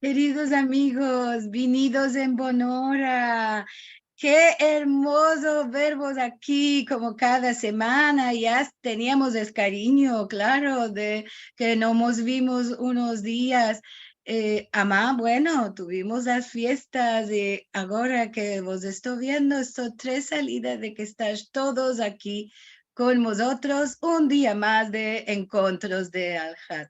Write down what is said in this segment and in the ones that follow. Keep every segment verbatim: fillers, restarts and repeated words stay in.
Keridos amigos, vinidos en bon ora. Ke ermozo vervos aki, komo kada semana. Ya teniamos eskarinyo, klaro, de ke no mos vimos unos dias. Eh, ama, bueno, tuvimos las fiestas i agora ke vos esto viendo, esto tre salida de ke estar todos aki kon mozotros un dia mas de Enkontros de Alhad.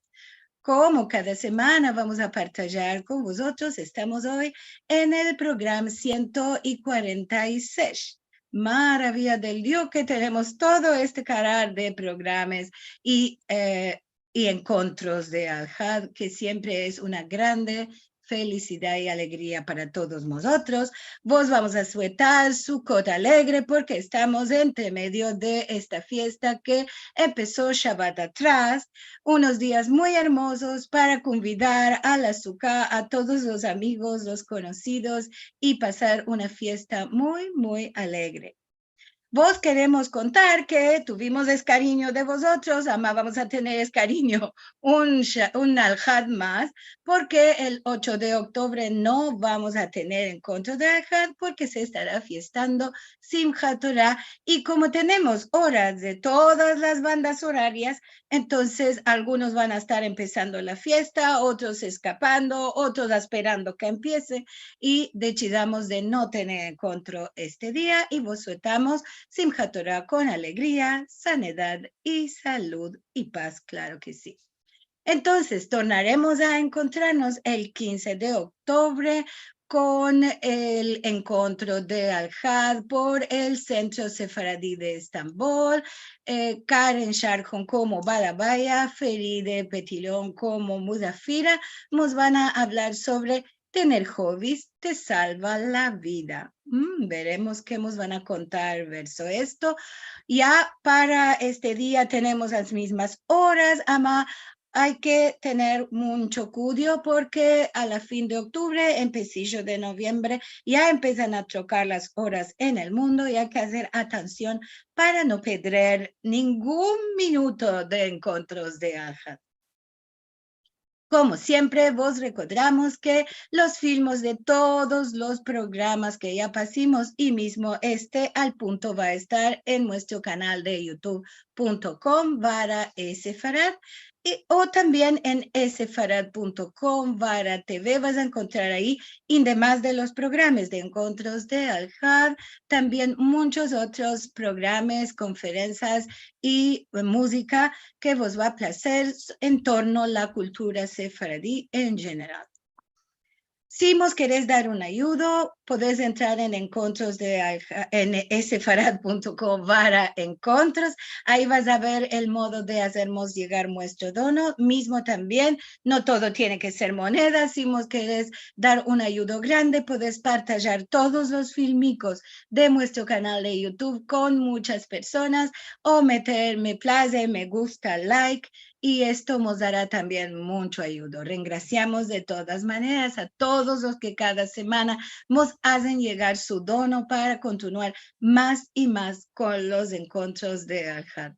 Komo kada semana, vamos a partajar kon vozotros. Estamos oy en el programa siento kuarenta i sesh. Maraviya del Dio ke tenemos todo este karar de programas i, eh, i Enkontros de Alhad, ke siempre es una grande felisidad i alegria para todos mozotros. Vos vamos a suetar Sukot alegre porke estamos entre medio de esta fiesta ke empeso Shabat atras, unos dias muy ermozos para konvidar a la suka a todos los amigos, los konosidos i pasar una fiesta muy, muy alegre. Vos keremos kontar ke tuvimos eskarinyo de vozotros, ama vamos a tener eskarinyo un sha-, un Alhad mas, porke el ocho de oktubre no vamos a tener Enkontro de Alhad porke se estara fiestando Simhat Tora i komo tenemos oras de todas las bandas orarias, entonses algunos van a estar empesando la fiesta, otros eskapando, otros asperando ke empiese, i desidimos de no tener enkontro este dia i vos suetamos Simhat Tora kon alegria, sanedad i salud i pas, klaro ke si. Entonses, tornaremos a enkontrarmos el kinze de oktubre kon el Enkontro de Alhad por el Sentro Sefaradi de Estambol. Eh, Karen Sharhon komo Balabaya, Feride Petilon komo Muzafira, mos van a avlar sovre tener hobbies te salva la vida. Mm, veremos ke mos van a kontar verso esto. Ya para este dia tenemos las mizmas oras, ama ay ke tener muncho kuido porke a la fin de oktubre, empesijo de noviembre, ya empesan a trokar las oras en el mundo i ay ke azer atension para no pedrer ningun minuto de Enkontros de Alhad. Komo siempre, vos rekordamos ke los filmos de todos los programas ke ya pasimos i mizmo este al punto va a estar en muestro kanal de youtube punto com barra esefarad i, o tambien en esefarad punto com barra tv vas a enkontrar ayi, indemas de los programas de Enkontros de Alhad, tambien munchos otros programas, konferensias i muzika ke vos va a plazer en torno la kultura sefaradi en jeneral. Si mos keres dar un ayudo, podes entrar en Enkontros de Alha-, en esefarad punto com barra enkontros. Ayi vas a ver el modo de azermos yegar muestro dono. Mizmo tambien, no todo tiene ke ser moneda. Si mos keres dar un ayudo grande, podes partajar todos los filmikos de muestro kanal de youtube kon munchas personas o meter me plaze, me gusta, like, i esto mos dara tambien muncho ayudo. Rengrasiamos de todas maneras a todos los ke kada semana mos azen yegar su dono para kontinuar mas i mas kon los Enkontros de Alhad.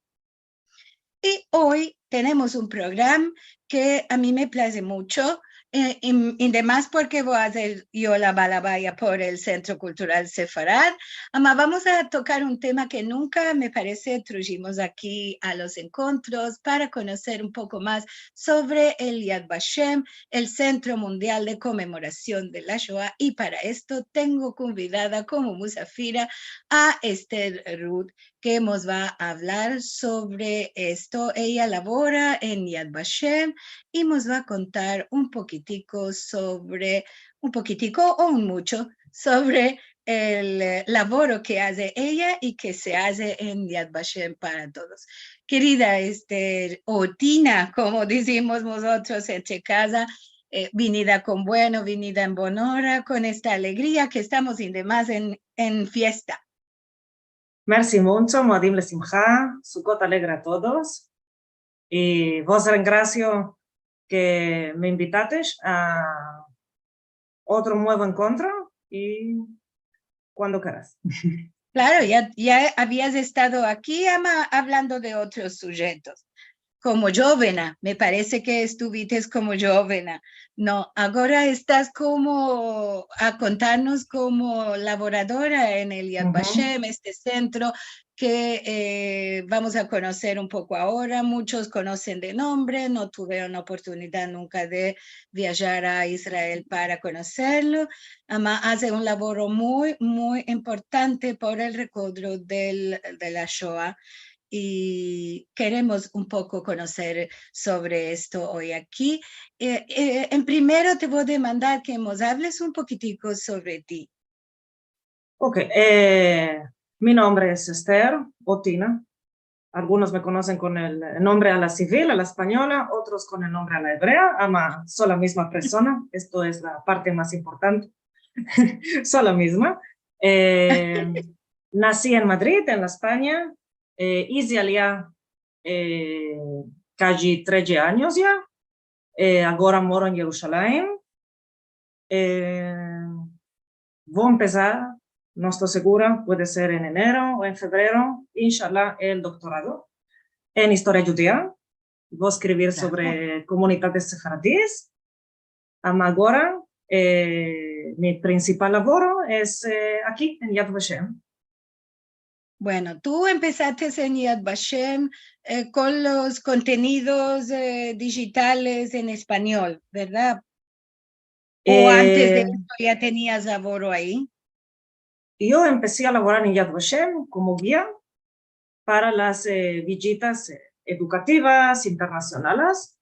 I oy tenemos un programa ke a mi me plaze muncho, eh, in-, indemas porke vo a azer yo la balabaya por el Sentro Kultural Sefarad, ama vamos a tokar un tema ke nunka, me parese, trujimos aki a los Enkontros para konoser un poko mas sovre el Yad Vashem, el Sentro Mundial de Komemorasion de la Shoa, i para esto tengo konvidada komo muzafira a Esther Ruth, ke mos va a avlar sovre esto. Eya lavora en Yad Vashem i mos va a kontar un pokitiko sovre, un pokitiko o un muncho, sovre el, eh, lavoro ke aze eya i ke se aze en Yad Vashem para todos. Kerida Esther, o Tina, komo dizimos mozotros entre kaza, eh, vinida kon bueno, vinida en bon ora, kon esta alegria ke estamos indemas en, en fiesta. Mersi muncho, moadim lesimha, Sukot alegre a todos. I vos rengrasio ke me invitates a otro muevo enkontro i kuando keras. Klaro, ya, ya avias estado aki, ama, avlando de otros sujetos. komo djovena, me parese ke estuvites komo djovena. No, agora estas komo a kontarnos komo lavoradora en el Yad Vashem, este sentro ke, eh, vamos a konoser un poko agora. Muchos konosen de nombre, no tuve una oportunidad nunka de viajar a Israel para konoserlo. Ama aze un lavoro muy, muy importante por el rekodro del, de la Shoa. I keremos un poko konoser sovre esto oy aki. Eh, eh, en primero te vo a demandar ke mos ables un pokitiko sovre ti. Ok, eh, mi nombre es Esther o Tina. Algunos me konosen kon el nombre a la sivil, a la espanyola, otros kon el nombre a la evrea, ama so la mizma persona. Esto es la parte mas importante. So la mizma. Eh, nasi en Madrid, en la Espanya. Eh, ize aliya, eh, kaji tredje anyos ya. Eh, agora moro en Yerushalayim. Eh, vo a empesar, no esto segura, puede ser en enero o en fevrero, inshallah, el doktorado en istoria djudia. Vo a eskrivir sovre komunidades sefaradis. Ama agora, eh, mi prinsipal lavoro es, eh, aki, en Yad Vashem. Bueno, tu empesates en Yad Vashem, eh, kon los kontenidos, eh, dijitales en espanyol, verdad? O antes de esto ya tenias lavoro ayi? Yo empesi a lavorar en Yad Vashem komo gia para las, eh, vijitas, eh, edukativas internasionales.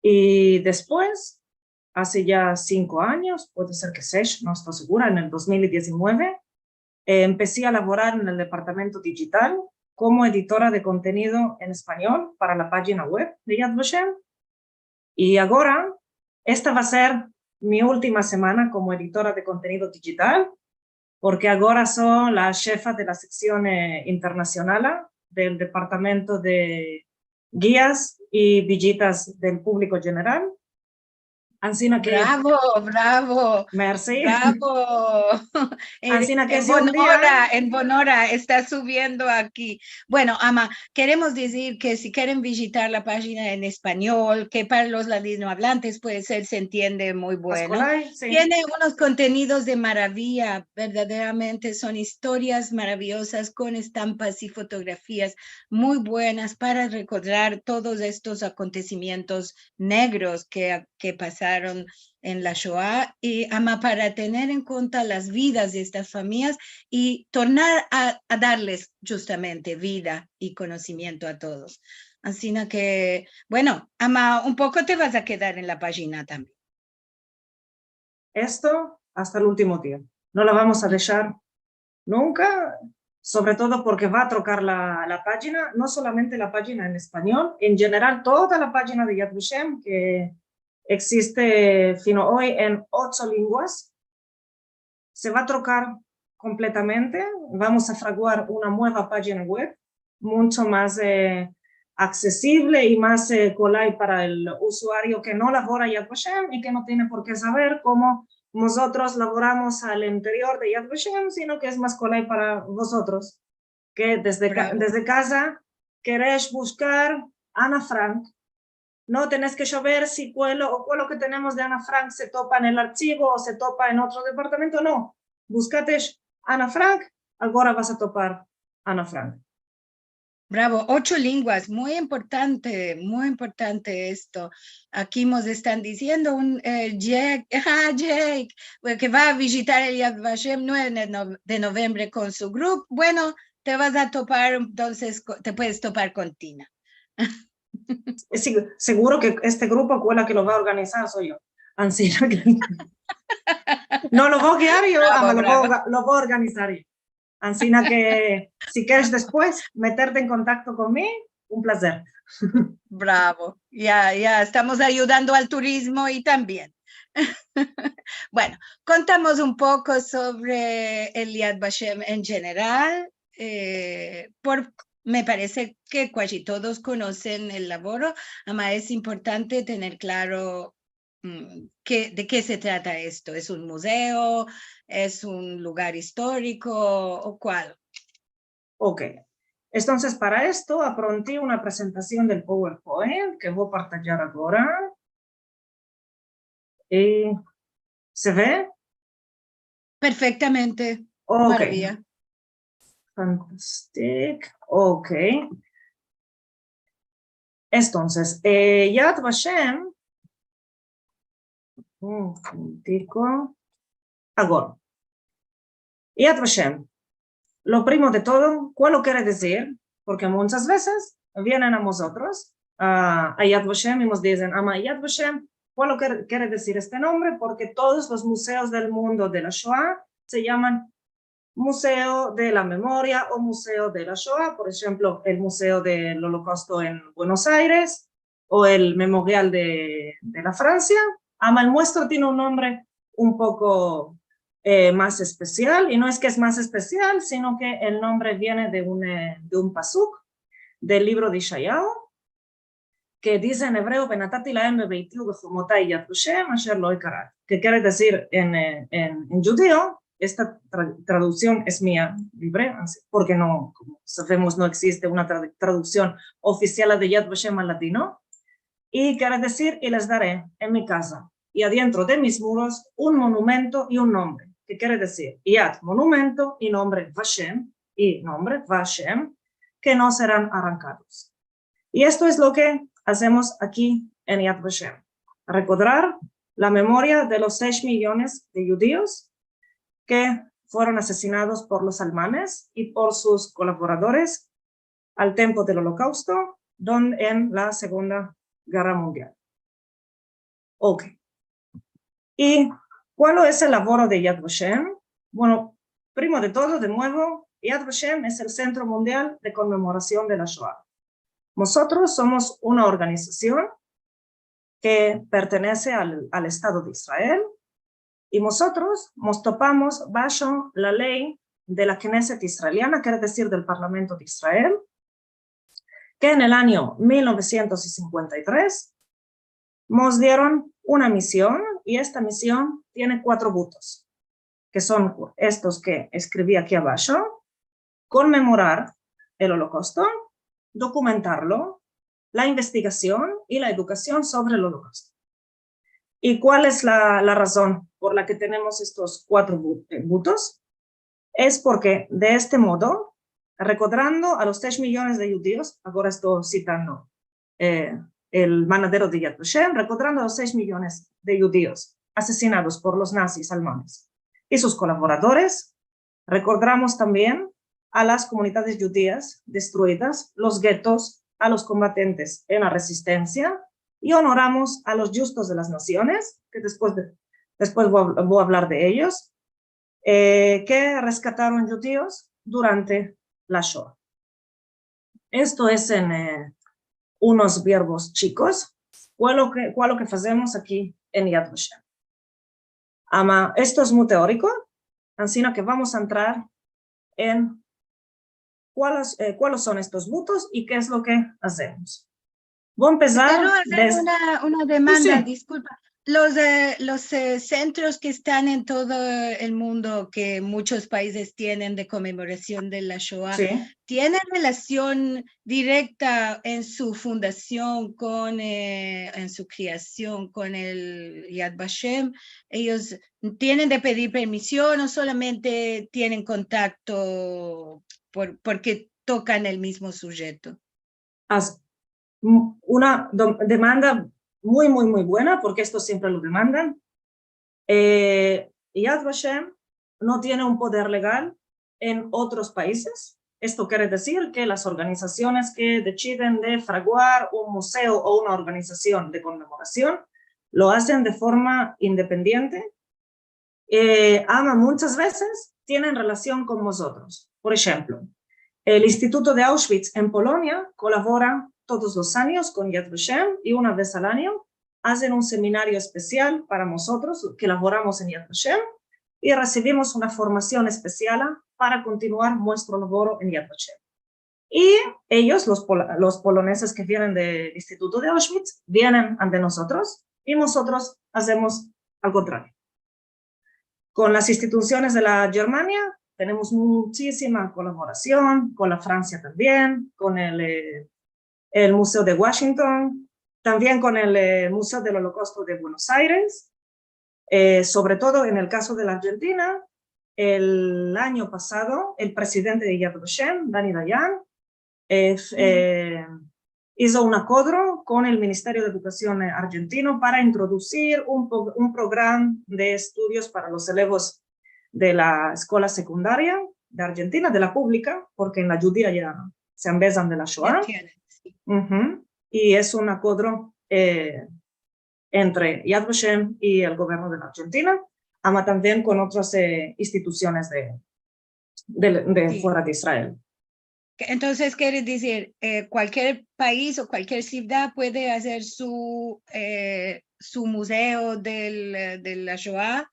I despues, aze ya sinko anyos, puede ser ke sesh, no esto segura, en el dos mil dizinueve, eh, empesi a lavorar en el departamento dijital komo editora de kontenido en espanyol para la pajina web de Yad Vashem. I agora, esta va a ser mi ultima semana komo editora de kontenido dijital, porke agora so la shefa de la seksion, eh, internasionala del departamento de gias i vijitas del publiko jeneral. Ansina ke... Bravo, bravo. Mersi. Bravo. Ansina ke en bon ora, en bon ora, estas subiendo aki. Bueno, ama, keremos dizir ke si keren vijitar la pajina en espanyol, ke para los ladinoavlantes puede ser, se entiende muy bueno. Tiene unos kontenidos de maraviya, verdaderamente son istorias maraviyozas kon estampas i fotografias muy buenas para rekordar todos estos akontesimientos negros ke, ke pasaron en la Shoa, i ama para tener en konta las vidas de estas famiyas i tornar a, a darles djustamente vida i konosimiento a todos. Ansina ke, bueno, ama un poko te vas a kedar en la pajina tambien. Esto asta el ultimo dia. No la vamos a deshar nunka, sovre todo porke va a trokar la, la pajina, no solamente la pajina en espanyol, en jeneral toda la pajina de Yad Vashem ke egziste fino oy en ocho lenguas, se va a trokar kompletamente. Vamos a fraguar una mueva pajina web muncho mas, eh, aksesivle i mas, eh, kolay para el usuario ke no lavora Yad Vashem i ke no tiene por ke saver komo mozotros lavoramos al interior de Yad Vashem, sino ke es mas kolay para vozotros ke desde ka-, desde kaza keresh bushkar Ana Frank. No tenes ke saver si kuelo o kuelo ke tenemos de Ana Frank se topa en el archivo o se topa en otro departamento, no. Buskatesh Ana Frank, agora vas a topar Ana Frank. Bravo, ocho lenguas, muy importante, muy importante esto. Aki mos estan diziendo un, eh, Jake, ah, Jake, ke va a vijitar el Yad Vashem nueve de no-, de novembre kon su grupo. Bueno, te vas a topar, entonses, ko-, te puedes topar kon Tina. Es seg-, seguro ke este grupo, kuela ke lo va a organizar, so yo. Ansina ke no lo vo a giar yo, bravo, ama lo vo a bravo. Orga-, lo vo a organizar yo. Ansina ke, si keres despues meterte en kontakto kon mi, un plazer. Bravo. Ya, ya estamos ayudando al turizmo i tambien. Bueno, kontamos un poko sovre el Yad Vashem en jeneral. Eh, por, me parese ke kuaji todos konosen el lavoro, ama es importante tener klaro, mm, ke, de ke se trata esto. Es un muzeo? Es un lugar istoriko? O kual? Ok. Entonses, para esto, apronti una prezentasion del PowerPoint ke vo a partajar agora. I se ve? Perfektamente. Ok. Maraviya. Fantastic. Ok. Entonses, eh, Yad Vashem, un momentico. Agora, Yad Vashem, lo primo de todo, kualo kere dizir? Porke munchas vezes vienen a mozotros, a, a Yad Vashem, i mos dizen, ama, Yad Vashem, kualo kere, kere dizir este nombre? Porke todos los muzeos del mundo de la Shoa se yaman Museo de la Memoria o Museo de la Shoa, por enshemplo, el Museo del Olokausto en Buenos Aires o el Memorial de, de la Fransia. Ama, el muestro tiene un nombre un poko, eh, mas espesial, i no es ke es mas espesial, sino ke el nombre viene de un, eh, de un pasuk del livro de Yeshayahu, ke dize en ebreo, "Venatati lahem bebeiti ubehomotei yad Vashem asher lo ekarati", ke kere dizir en, eh, en, en djudeo, esta tra-, traduksion es mia livre, ansi, porke no, komo savemos, no egziste una tra-, traduksion ofisial de Yad Vashem al ladino, i kere dizir, "I les dare en mi kaza i adientro de mis muros un monumento i un nombre", ke kere dizir, yad, monumento, i nombre, Vashem, i nombre, Vashem, ke no seran arrankados. I esto es lo ke azemos aki en Yad Vashem, rekodrar la memoria de los sesh milyones de djudios ke fueron asesinados por los almanes i por sus kolaboradores al tiempo del Olokausto, don-, en la Segunda Gerra Mundial. Ok. I kualo es el lavoro de Yad Vashem? Bueno, primo de todo, de muevo, Yad Vashem es el Sentro Mundial de Konmemorasion de la Shoa. Mozotros somos una organizasion ke pertenese al, al Estado de Israel, i mozotros mos topamos basho la ley de la Knesset israeliana, kere dizir del Parlamento de Israel, ke en el anyo mil novesientos i sinkuenta i tres mos dieron una mision, i esta mision tiene kuatro butos, ke son estos ke eskrivi aki abasho: konmemorar el Olokausto, dokumentarlo, la investigasion i la edukasion sovre el Olokausto. I kual es la, la razon por la ke tenemos estos kuatro bu-, eh, butos? Es porke de este modo, rekodrando a los sesh milyones de djudios, agora esto sitando, eh, el manadero de Yad Vashem, rekodrando a los sesh milyones de djudios asesinados por los nazis almanes i sus kolaboradores, rekordamos tambien a las komunidades djudias destruidas, los getos, a los kombatentes en la rezistensia, i onoramos a los djustos de las nasiones, ke despues de, despues vo a, vo a avlar de eyos, eh, ke reskataron djudios durante la Shoa. Esto es en, eh, unos verbos chikos, kualo ke, kualo ke fazemos aki en Yad Vashem. Ama, esto es muy teoriko, ansina ke vamos a entrar en kualos, eh, kualos son estos butos i ke es lo ke azemos. Vo a empesar. Kero azer una, una demanda, si, si, diskulpa. Los, eh, los, eh, sentros ke estan en todo el mundo, ke munchos paizes tienen de konmemorasion de la Shoa, si, tienen relasion direkta en su fundasion kon, eh, en su kreasion kon el Yad Vashem? Eyos tienen de pedir permision o solamente tienen kontakto por, porke tokan el mizmo sujeto? As-, m-, una do-, demanda muy, muy, muy buena, porke esto siempre lo demandan. Eh, Yad Vashem no tiene un poder legal en otros paizes. Esto kere dizir ke las organizasiones ke desiden de fraguar un muzeo o una organizasion de konmemorasion lo azen de forma independiente, eh, ama munchas vezes tienen relasion kon mozotros. Por enshemplo, el Instituto de Auschwitz en Polonia kolabora todos los anyos kon Yad Vashem i una vez al anyo azen un seminario espesial para mozotros ke lavoramos en Yad Vashem i resivimos una formasion espesial para kontinuar muestro lavoro en Yad Vashem. I eyos, los pol-, los polonezes ke vienen del Instituto de Auschwitz, vienen ante mozotros i mozotros azemos al kontrario. Kon las institusiones de la Germania, Tenemos muchisima kolaborasion kon la Fransia tambien, kon el, eh, el Museo de Washington, tambien kon el, eh, Museo del Olokausto de Buenos Aires, eh, sovre todo en el kazo de la Arjentina. El anyo pasado, el prezidente de Yad Vashem, Dani Dayan, eh, f-, eh, izo un akodro kon el Ministerio de Edukasion, eh, arjentino para introdusir un po-, un programa de estudios para los elevos de la eskola sekundaria de Arjentina, de la publika, porke en la djudia ya se ambezan de la Shoa. I es un akodro, eh, entre Yad Vashem i el governo de la Arjentina, ama tambien kon otras, eh, institusiones de, de, de fuera de Israel. Entonses, kere dizir, eh, kualker pais o kualker sivdad puede azer su, eh, su muzeo del, de la Shoa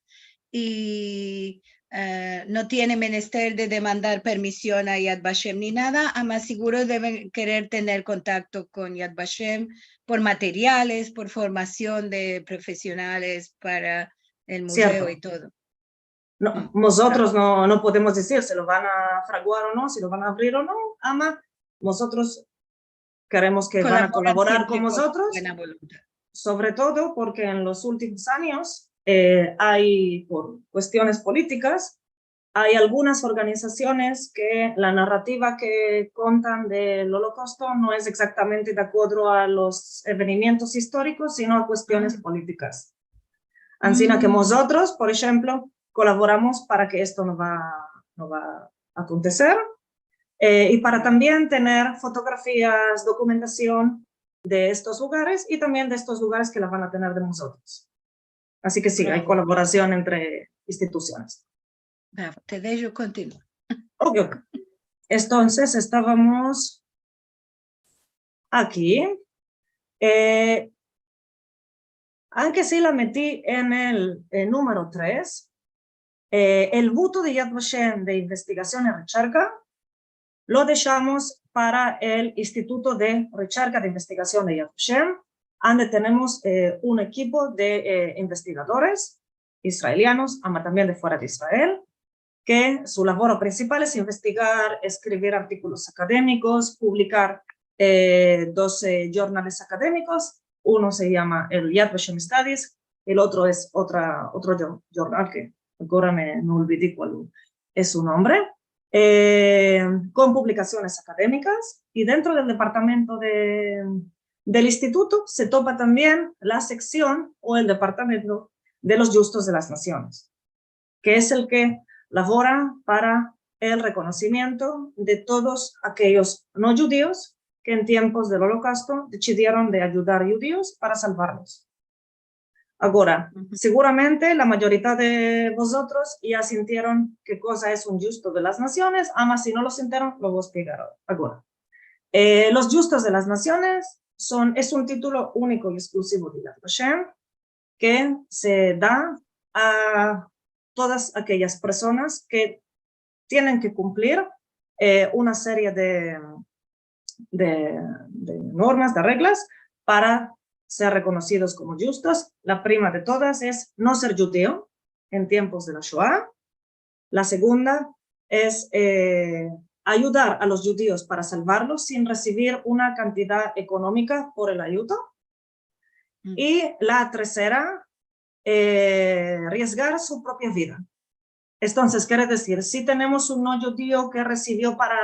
i, eh, no tiene menester de demandar permision a Yad Vashem ni nada, ama siguro deven kerer tener kontakto kon Yad Vashem por materiales, por formasion de profesionales para el muzeo i todo. No, mozotros no, no podemos dizir si lo van a fraguar o no, si lo van a avrir o no, ama mozotros keremos ke van a kolaborar kon mozotros, sovre todo porke en los ultimos anyos, eh, ay, por kuestiones politikas, ay algunas organizasiones ke la narrativa ke kontan del Olokausto no es egzaktamente de akodro a los evenimientos istorikos, sino a kuestiones politikas. Ansina ke mozotros, por enshemplo, kolaboramos para ke esto no va, no va a akonteser, eh, i para tambien tener fotografias, dokumentasion de estos lugares i tambien de estos lugares ke la van a tener de mozotros. Ansi ke si, ay kolaborasion entre institusiones. Bravo, te dejo kontinuar. Ok, ok. Entonses, estavamos aki. Eh, anke si la meti en el, eh, numero tres, eh, el buto de Yad Vashem de investigasion i risherka lo deshamos para el Instituto de Risherka de Investigasion de Yad Vashem, ande tenemos, eh, un ekipo de, eh, investigadores israelianos, ama tambien de fuera de Israel, ke su lavoro prinsipal es investigar, eskrivir artikolos akademikos, publikar, eh, dos, eh, jornales akademikos. Uno se yama el Yad Vashem Studies, el otro es otra, otro jor-, jornal ke agora me, me olvidi kual es su nombre, eh, kon publikasiones akademikas. I dentro del departamento de, del instituto se topa tambien la seksion o el departamento de los Djustos de las Nasiones, ke es el ke lavora para el rekonosimiento de todos akeyos no djudios ke en tiempos del Olokausto desidieron de ayudar djudios para salvarlos. Agora, siguramente la mayorita de vozotros ya sintieron ke koza es un Djusto de las Nasiones, ama si no lo sintieron, lo vo a espligar agora. Eh, los Djustos de las Nasiones son, es un titulo uniko i eskluzivo de Yad Vashem, ke se da a todas akeyas personas ke tienen ke kumplir, eh, una serie de, de, de normas, de reglas para ser rekonosidos komo djustos. La prima de todas es no ser djudio en tiempos de la Shoa. La segunda es, eh, ayudar a los djudios para salvarlos sin resivir una kantidad ekonomika por el ayudo. I la tersera, eh, riesgar su propia vida. Entonses, kere dizir, si tenemos un no djudio ke resivio para,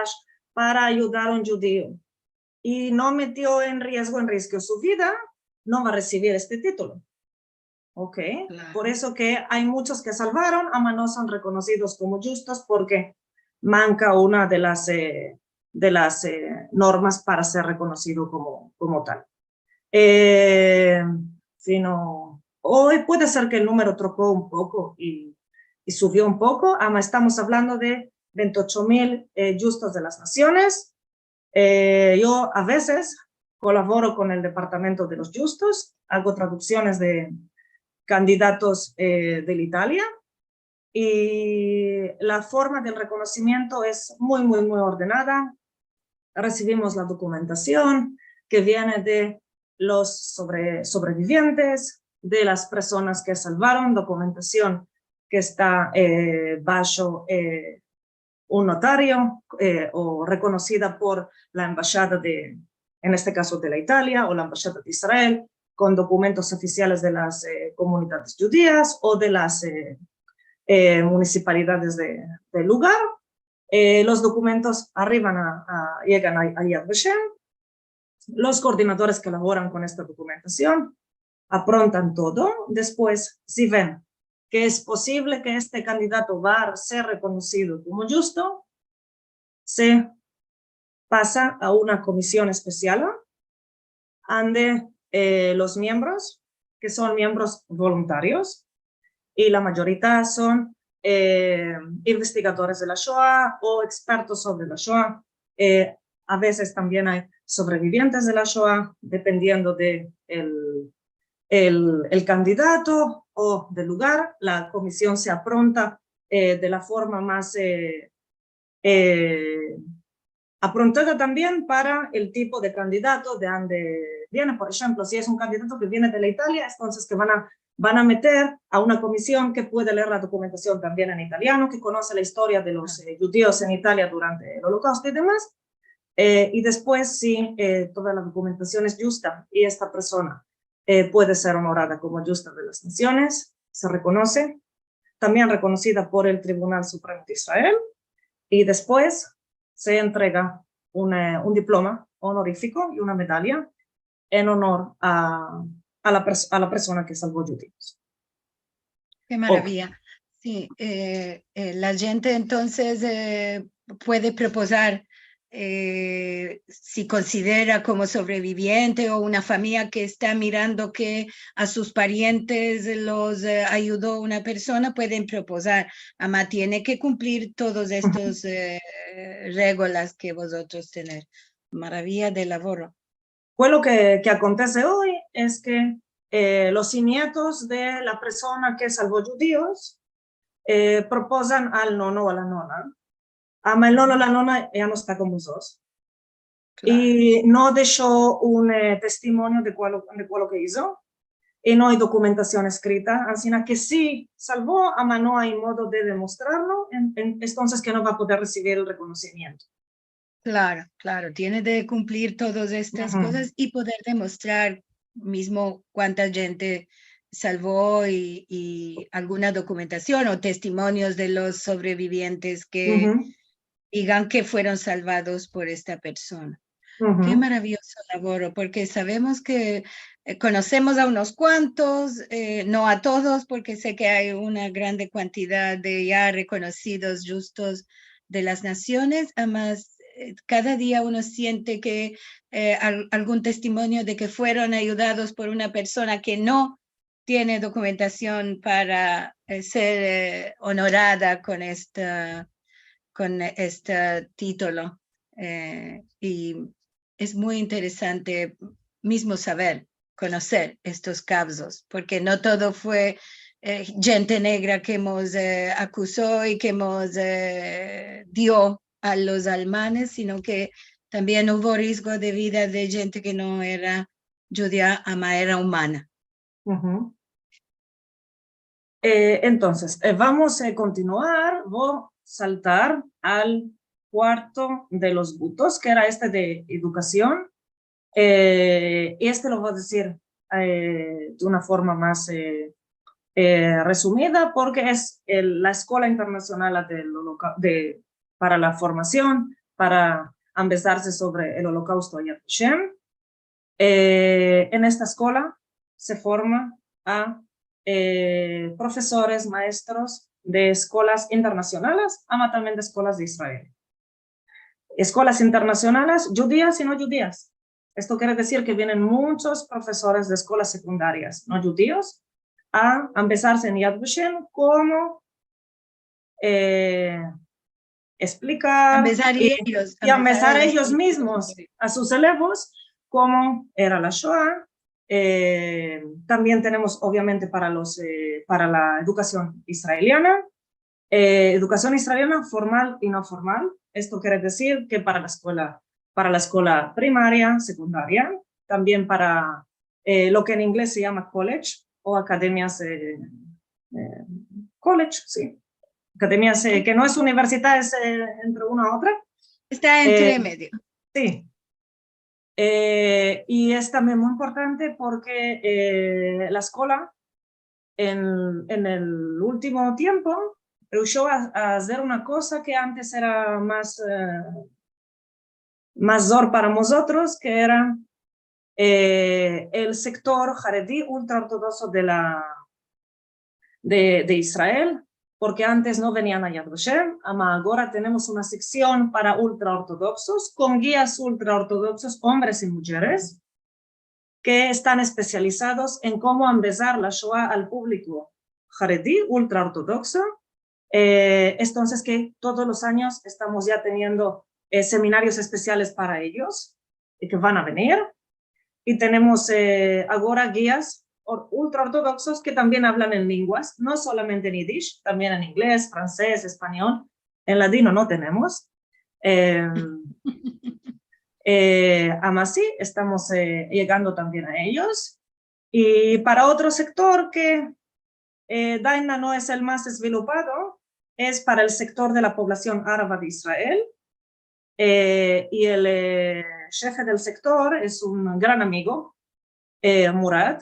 para ayudar a un djudio i no metio en riesgo, en riesgo su vida, no va a resivir este titulo. Ok? Por esto ke ay munchos ke salvaron, ama no son rekonosidos komo djustos porke manka una de las, eh, de las, eh, normas para ser rekonosido komo, komo tal. Eh, sino, oy puede ser ke el numero troko un poko i, i suvio un poko, ama estamos avlando de vente i ocho mil, eh, Djustos de las Nasiones. Eh, yo a vezes kolaboro kon el Departamento de los Djustos, ago traduksiones de kandidatos, eh, de la Italia, i la forma del rekonosimiento es muy, muy, muy ordenada. Resivimos la dokumentasion ke viene de los sovre-, sovrevivientes, de las personas ke salvaron, dokumentasion ke esta, eh, basho, eh, un notario, eh, o rekonosida por la embashada de, en este kaso, de la Italia o la embashada de Israel, kon dokumentos ofisiales de las, eh, komunidades djudias o de las, eh, eh, munisipalidades de, del lugar. Eh, los dokumentos arrivan a, a, yegan a, a Yad Vashem. Los koordinadores ke lavoran kon esta dokumentasion aprontan todo. Despues, si ven ke es posivle ke este kandidato va a ser rekonosido komo djusto, se pasa a una komision espesial ande, eh, los miembros, ke son miembros voluntarios, i la mayorita son, eh, investigadores de la Shoa o ekspertos sovre la Shoa. Eh, a vezes tambien ay sovrevivientes de la Shoa, dependiendo de el, el, el kandidato o del lugar. La komision se apronta, eh, de la forma mas, eh, eh, aprontada tambien para el tipo de kandidato de ande viene. Por enshemplo, si es un kandidato ke viene de la Italia, entonses ke van a, van a meter a una komision ke puede leer la dokumentasion tambien en italiano, ke konose la istoria de los, eh, djudios en Italia durante el Olokausto i demas. Eh, i despues, si, eh, toda la dokumentasion es djusta i esta persona, eh, puede ser onorada komo djusta de las nasiones, se rekonose, tambien rekonosida por el Tribunal Supremo de Israel, i despues se entrega un, eh, un diploma onorifiko i una medaya en onor a, a la pers-, a la persona ke salvo djudios. Ke maraviya. Si, eh, eh, la djente entonses, eh, puede propozar, eh, si konsidera komo sovreviviente o una famiya ke esta mirando ke a sus parientes los, eh, ayudo una persona, pueden propozar. Ama tiene ke kumplir todos estos, eh, regolas ke vozotros tener. Maraviya de lavoro. Pues lo ke, ke akontese oy es ke, eh, los nietos de la persona ke salvo djudios, eh, propozan al nono o a la nona. Ama el nono o la nona ya no esta kon mozotros. I no desho un, eh, testimonio de kualo, de kualo ke izo. I no ay dokumentasion eskrita, ansina ke si salvo, ama no ay modo de demostrarlo, en, en, entonses ke no va a poder resivir el rekonosimiento. Klaro, klaro, tiene de kumplir todas estas kozas i poder demostrar mizmo kuanta djente salvo i, i alguna dokumentasion o testimonios de los sovrevivientes ke digan ke fueron salvados por esta persona. Ke maraviyozo lavoro, porke savemos ke, eh, konosemos a unos kuantos, eh, no a todos, porke se ke ay una grande kuantidad de ya rekonosidos djustos de las nasiones, amas, eh, kada dia uno siente ke, eh, al-, algun testimonio de ke fueron ayudados por una persona ke no tiene dokumentasion para, eh, ser, eh, onorada kon esta, kon este titolo. Eh, i es muy interesante mizmo saver, konoser estos kavzos, porke no todo fue, eh, djente negra ke mos, eh, akuzo i ke mos, eh, dio a los almanes, sino ke tambien uvo rizgo de vida de djente ke no era djudia, ama era umana. Eh, entonses, eh, vamos a kontinuar, vo saltar al kuarto de los butos, ke era este de edukasion. Eh, i este lo vo dizir, eh, de una forma mas, eh, eh, resumida, porke es el, la Eskola Internasionala del Oloka-, de, para la formasion, para ambezarse sovre el Olokausto Yad Vashem. Eh, en esta eskola se forma a, eh, profesores, maestros de eskolas internasionales, ama tambien de eskolas de Israel. Eskolas internasionales, djudias i no djudias. Esto kere dizir ke vienen munchos profesores de eskolas sekundarias no djudios a ambezarse en Yad Vashem komo, eh, esplikar i ambezar eyos, i ambezar eyos mizmos a sus elevos komo era la Shoa. Eh, tambien tenemos, ovviamente, para los, eh, para la edukasion israeliana, eh, edukasion israeliana formal i no formal. Esto kere dizir ke para la eskola, para la eskola primaria, sekundaria, tambien para, eh, lo ke en ingles se yama college o akademias, eh, eh, college, si. Akademia, eh, ke no es universidad, es, eh, entre una a otra. Esta entre medio. Si. Eh, i es tambien muy importante porke, eh, la eskola en, en el ultimo tiempo reusho a, a azer una koza ke antes era mas, eh, mas zor para mozotros, ke era, eh, el sektor haredi ultraortodokso de la, de, de Israel, porke antes no venian a Yad Vashem, ama agora tenemos una seksion para ultraortodoksos, kon gias ultraortodoksos, ombres i mujeres, ke estan espesializados en komo ambezar la Shoa al publiko haredi, ultraortodokso. Eh, entonses ke todos los anyos estamos ya teniendo, eh, seminarios espesiales para eyos, i ke van a venir. I tenemos, eh, agora gias or-, ultraortodoksos ke tambien avlan en lenguas, no solamente en yidish, tambien en inglez, fransez, espanyol. En ladino no tenemos. Eh, eh, ama si, estamos, eh, yegando tambien a eyos. I para otro sektor ke, eh, daina no es el mas esvilupado, es para el sektor de la poblasion araba de Israel. Eh, i el, eh, shefe del sektor es un gran amigo, eh, Murad,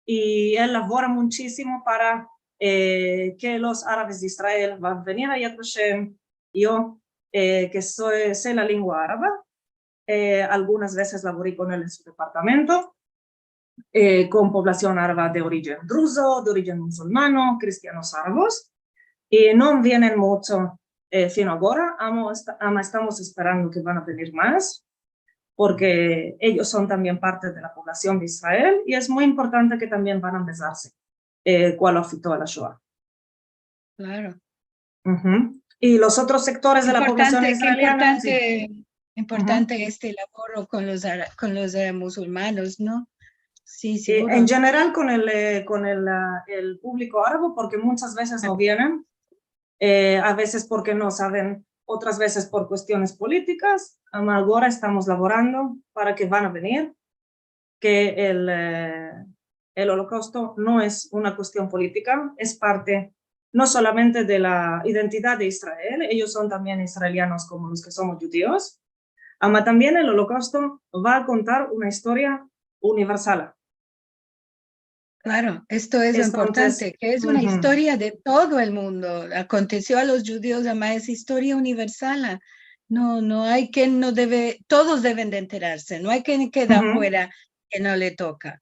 i el lavora muchisimo para, eh, ke los arabes de Israel van a venir a Yad Vashem. Yo, eh, ke so, se la lengua araba, eh, algunas vezes lavori kon el en su departamento, eh, kon poblasion araba de orijen druzo, de orijen musulmano, kristianos arabos, i no vienen muncho, eh, fin agora, ama esta-, ama estamos esperando ke van a venir mas, porke eyos son tambien parte de la poblasion de Israel, i es muy importante ke tambien van a ambezarse, eh, kual afekto a la Shoa. Klaro. I los otros sektores de la poblasion israeliana, importante, importante este lavoro kon los ara-, kon los, eh, musulmanos, no? Si, siguro. En jeneral kon el, eh, kon el, ah, el publiko arabo, porke munchas vezes no vienen, eh, a vezes porke no saven, otras vezes por kuestiones politikas, ama agora estamos lavorando para ke van a venir, ke el, eh, el Olokausto no es una kuestion politika, es parte no solamente de la identidad de Israel, eyos son tambien israelianos komo los ke somos djudios, ama tambien el Olokausto va a kontar una istoria universala. Klaro, esto es lo importante, ke es una istoria de todo el mundo. Akontesio a los djudios, ama es istoria universala. No, no ay ken no deve, todos deven de enterarse, no ay ken keda fuera ke no le toka.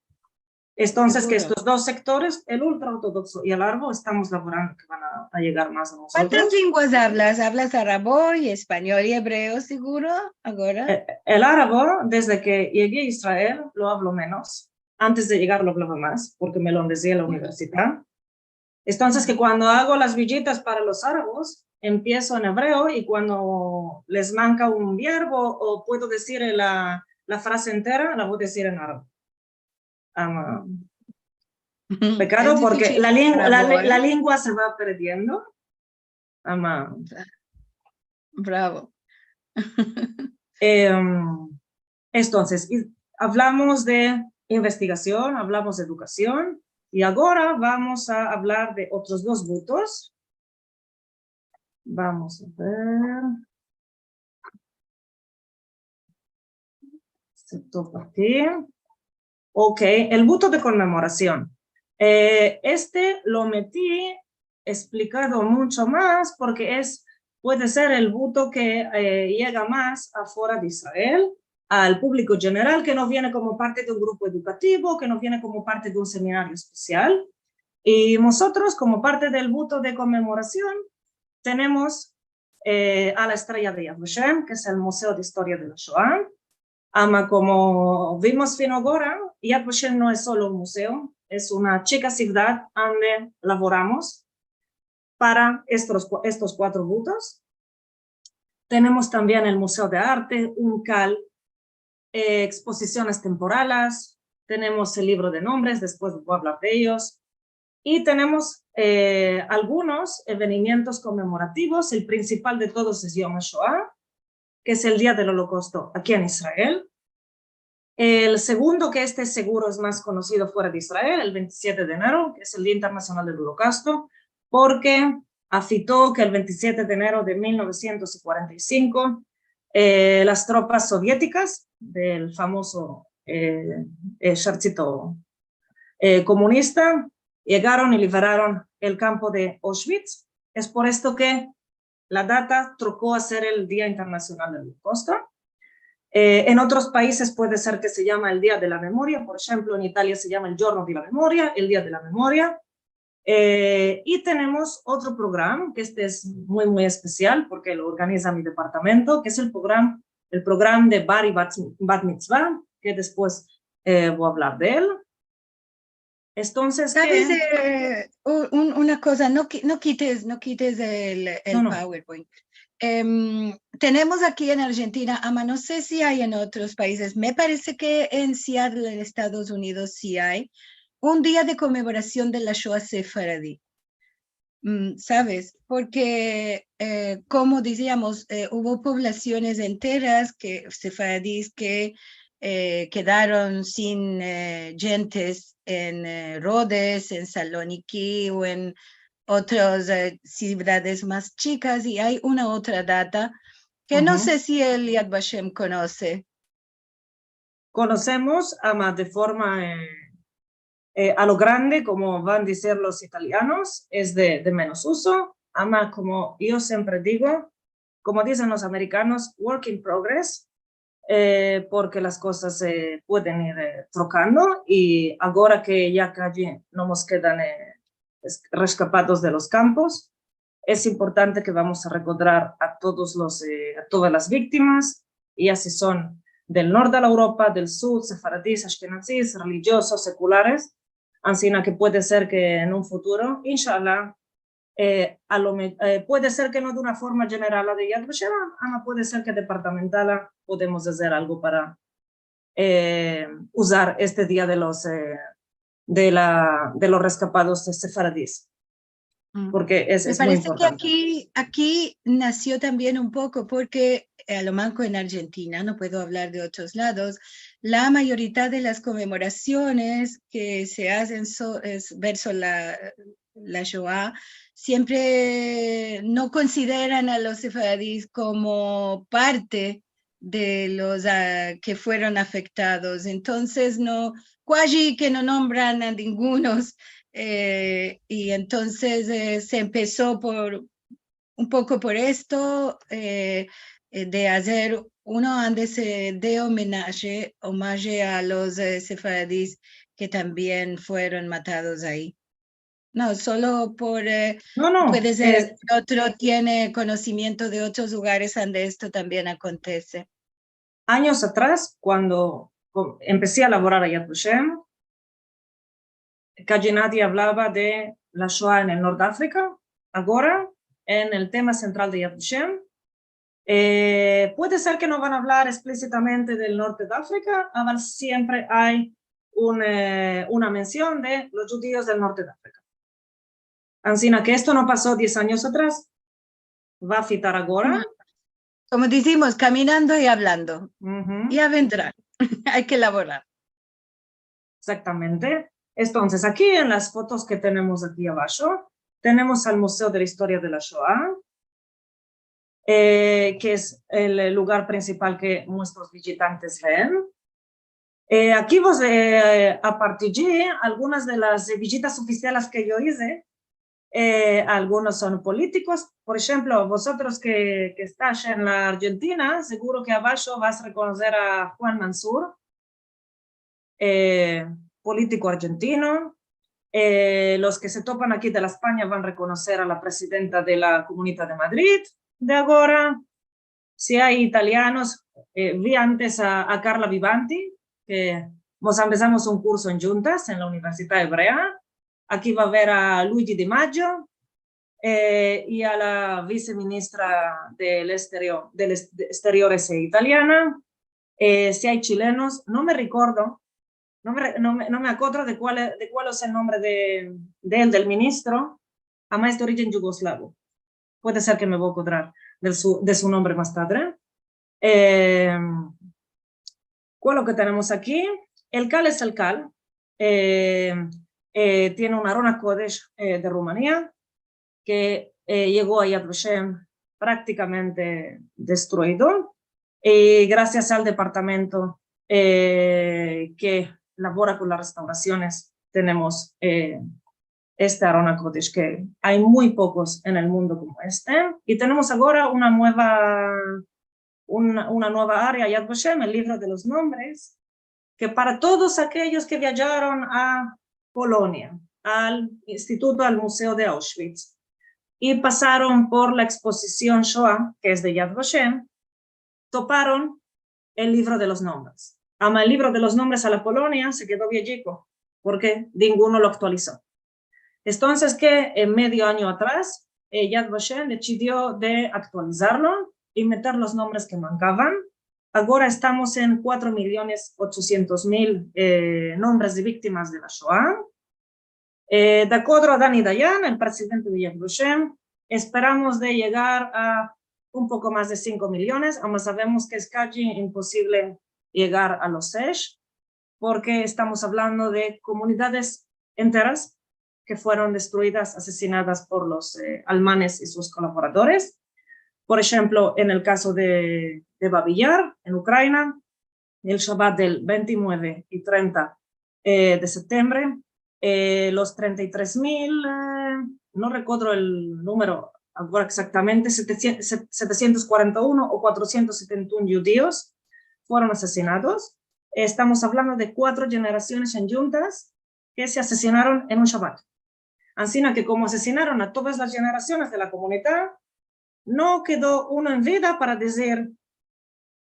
Entonses, ke estos dos sektores, el ultraortodokso i el arabo, estamos lavorando ke van a, a yegar mas a mozotros. Kuantas lenguas avlas? Avlas arabo i espanyol i ebreo, siguro, agora? Eh, el arabo, desde ke yegué a Israel, lo avlo menos. Antes de yegar lo avlava mas, porke me lo ambezi en la universidad. Entonses, ke kuando ago las vijitas para los arabos, empieso en ebreo i kuando les manka un vierbo o puedo dizir la, la fraze entera, la vo a dizir en arabo. Ama, pekado, porke la lengua, la, la lengua se va perdiendo. Ama. Bravo. Em, entonses, i, avlamos de investigasion, avlamos de edukasion, i agora vamos a avlar de otros dos butos. Vamos a ver. Se topa aki. Ok, el buto de konmemorasion. Eh, este lo meti esplikado muncho mas porke es, puede ser el buto ke, eh, yega mas afora de Israel, al publiko jeneral ke no viene komo parte de un grupo edukativo, ke no viene komo parte de un seminario espesial. I mozotros, komo parte del buto de konmemorasion, tenemos, eh, a la Estreya de Yad Vashem, ke es el Muzeo de Istoria de la Shoa. Ama, komo vimos fin agora, Yad Vashem no es solo un muzeo, es una chika sivdad ande lavoramos para estos kua-, estos kuatro butos. Tenemos tambien el Muzeo de Arte, UNCAL, eh, ekspozisiones temporales, tenemos el livro de nombres, despues vo a avlar de eyos, i tenemos, eh, algunos evenimientos konmemorativos. El prinsipal de todos es Yom HaShoah, ke es el Dia del Olokausto aki en Israel. El segundo, ke este siguro es mas konozido fuera de Israel, el ventisiete de enero, ke es el Dia Internasional del Olokausto, porke afito ke el ventisiete de enero de mil novesientos i kuarenta i sinko, eh, las tropas sovietikas del famozo, eh, ejertsito, eh, komunista yegaron i liberaron el kampo de Auschwitz. Es por esto ke la data troko a ser el Dia Internasional del Olokosto. Eh, en otros paizes puede ser ke se yama el Dia de la Memoria, por enshemplo, en Italia se yama el Giorno de la Memoria, el Dia de la Memoria. Eh, i tenemos otro programa, ke este es muy, muy espesial porke lo organiza mi departamento, ke es el programa, el programa de Bar i Bat, Bat Mitzvah, ke despues, eh, vo a avlar de el. Entonses, saves, ke? Eh, u-, un, una koza, no ki-, no kites, no kites el, el, no, no, PowerPoint. Em, tenemos aki en Arjentina, ama no se si ay en otros paizes, me parese ke en Seattle, en Estados Unidos, si ay, un dia de komemorasion de la Shoa sefaradi. Mm, saves? Porke, eh, komo diziamos, eh, uvo povlasiones enteras ke, sefaradis ke, eh, kedaron sin, eh, djentes en, eh, Rodes, en Saloniki o en otras, eh, sivdades mas chikas, i ay una otra data ke no se si el Yad Vashem konose. Konosemos, ama de forma, eh, eh, a lo grande, komo van a dizir los italianos, es de, de menos uzo, ama komo yo siempre digo, komo dizen los amerikanos, work in progress, eh, porke las kozas se pueden ir, eh, trokando, i agora ke ya kaji no mos kedan, eh, es-, reskapados de los kampos, es importante ke vamos a rekodrar a todos los, eh, a todas las viktimas, ya si son del norte de la Europa, del sud, sefaradis, ashkenazis, relijiosos, sekulares, ansina ke puede ser ke en un futuro, inshallah, eh, a lo me-, eh, puede ser ke no de una forma jeneral la de Yad Vashem, ama puede ser ke departamentala podemos azer algo para, eh, uzar este dia de los, eh, de la, de los reskapados de sefaradis. Mm. Porke es, es muy importante. Me parese ke aki, aki nasio tambien un poko, porke, eh, a lo manko en Arjentina, no puedo avlar de otros lados, la mayoridad de las komemorasiones ke se azen so-, es verso la, la Shoa, siempre no konsideran a los sefaradis komo parte de los, ah, ke fueron afektados. Entonses, no, kuaji ke no nombran a ningunos, eh, i entonses, eh, se empeso por, un poko por esto, eh, eh, de azer uno ande se de omenaje, omaje a los, eh, sefaradis ke tambien fueron matados ayi. No, solo por, eh, no, no, puede ser, eh, otro tiene konosimiento de otros lugares ande esto tambien akontese. Anyos atras, kuando ko-, empesi a lavorar a Yad Vashem, kaji nadie avlava de la Shoa en el Norte de Afrika. Agora, en el tema sentral de Yad Vashem, eh, puede ser ke no van a avlar eksplizitamente del Norte de Afrika, aval siempre ay un, eh, una mension de los djudios del Norte de Afrika. Ansina ke esto no paso diez anyos atras, va a afitar agora. Komo dizimos, kaminando i avlando. Ya vendra. Ay ke lavorar. Eksaktamente. Entonses, aki en las fotos ke tenemos aki abasho, tenemos al Museo de la Istoria de la Shoa, eh, ke es el lugar prinsipal ke muestros vijitantes ven. Eh, aki vos, eh, apartiji algunas de las, eh, vijitas ofisiales ke yo ize. Eh, algunos son politikos. Por enshemplo, vozotros ke, ke estais en la Arjentina, seguro ke abasho vas a rekonoser a Juan Mansur, eh, politiko arjentino. Eh, los ke se topan aki de la Espanya van a rekonoser a la presidenta de la Komunita de Madrid de agora. Si ay italianos, eh, vi antes a, a Carla Vivanti, ke mos ambezamos un kurso en djuntas en la Universidad Ebrea. Aki va a aver a Luigi Di Maggio, eh, i a la viseministra del Exterior, del Ex-, de Exteriores, eh, italiana. Eh, si ay chilenos, no me rekordo, no me re-, no me, no me akodro de kual e-, de kual es el nombre de, de el, del ministro, ama es de orijen yugoslavo. Puede ser ke me vo a akodrar de su, de su nombre mas tadre. Eh, kual lo ke tenemos aki? El kal es el kal. Eh, eh, tiene un Aron HaKodesh, eh, de Rumania, ke eh, yego a Yad Vashem praktikamente destruido. I grasias al departamento, eh, ke lavora kon las restaurasiones, tenemos, eh, este Aron HaKodesh, ke ay muy pokos en el mundo komo este. I tenemos agora una mueva, una, una mueva area, Yad Vashem, el livro de los nombres, ke para todos akeyos ke viajaron a Polonia, al instituto, al museo de Auschwitz, i pasaron por la ekspozision Shoah, ke es de Yad Vashem, toparon el livro de los nombres. Ama el livro de los nombres a la Polonia se kedo viejiko, porke ninguno lo aktualizo. Entonses ke en medio anyo atras, eh, Yad Vashem desidio de aktualizarlo i meter los nombres ke mankavan. Agora estamos en kuatro miliones ochosientos mil, eh, nombres de viktimas de la Shoah. Eh, de akodro a Dani Dayan, el prezidente de Yad Vashem, esperamos de yegar a un poko mas de sinko miliones, ama savemos ke es kaji imposivle yegar a los sesh, porke estamos avlando de komunidades enteras ke fueron destruidas, asesinadas por los, eh, almanes i sus kolaboradores. Por enshemplo, en el kazo de, de Babi Yar, en Ukraina, el Shabat del ventinueve i trenta, eh, de septembre, eh, los trenta i tres mil, eh, no rekodro el numero agora egzaktamente, setecientos, setecientos kuarenta i uno o kuatrosientos setenta i uno djudios fueron asesinados. Estamos avlando de kuatro jenerasiones endjuntas ke se asesinaron en un Shabat. Ansina ke komo asesinaron a todas las jenerasiones de la komunidad, no kedo uno en vida para dizir,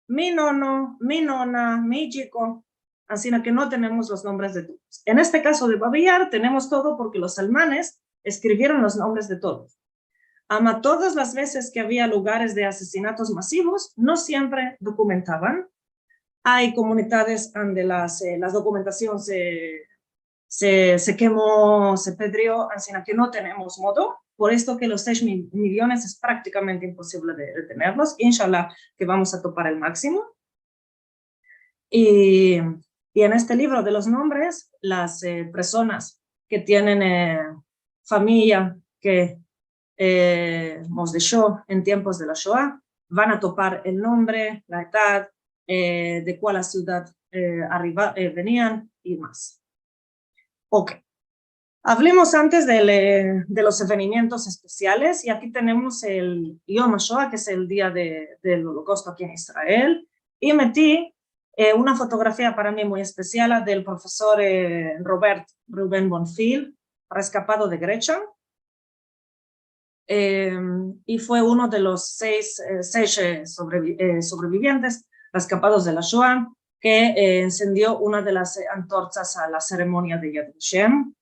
mi nono, mi nona, mi chiko, ansina ke no tenemos los nombres de todos. En este kazo de Babi Yar tenemos todo porke los almanes eskrivieron los nombres de todos. Ama todas las vezes ke avia lugares de asesinatos masivos, no siempre dokumentavan. Ay komunidades ande las, eh, las dokumentasion se, se, se kemo, se pedrio, ansina ke no tenemos modo. Por esto ke los sesh mi-, miliones es praktikamente imposivle de, de tenerlos. Inshallah ke vamos a topar el maksimo. I, i en este livro de los nombres, las, eh, personas ke tienen, eh, famiya ke, eh, mos desho en tiempos de la Shoah, van a topar el nombre, la edad, eh, de kual sivdad, eh, arriva-, eh, venian i mas. Ok. Avlemos antes del, eh, de los evenimientos espesiales, i aki tenemos el Yom HaShoah, ke es el dia de, del Olokausto aki en Israel, i meti, eh, una fotografia para mi muy espesial del profesor, eh, Robert Reuben Bonfil, reskapado de Gresham, eh, i fue uno de los sesh, eh, sesh, eh, sovrevi-, eh, sovrevivientes reskapados de la Shoah ke, eh, ensendio una de las, eh, antorchas a la seremonia de Yad Vashem.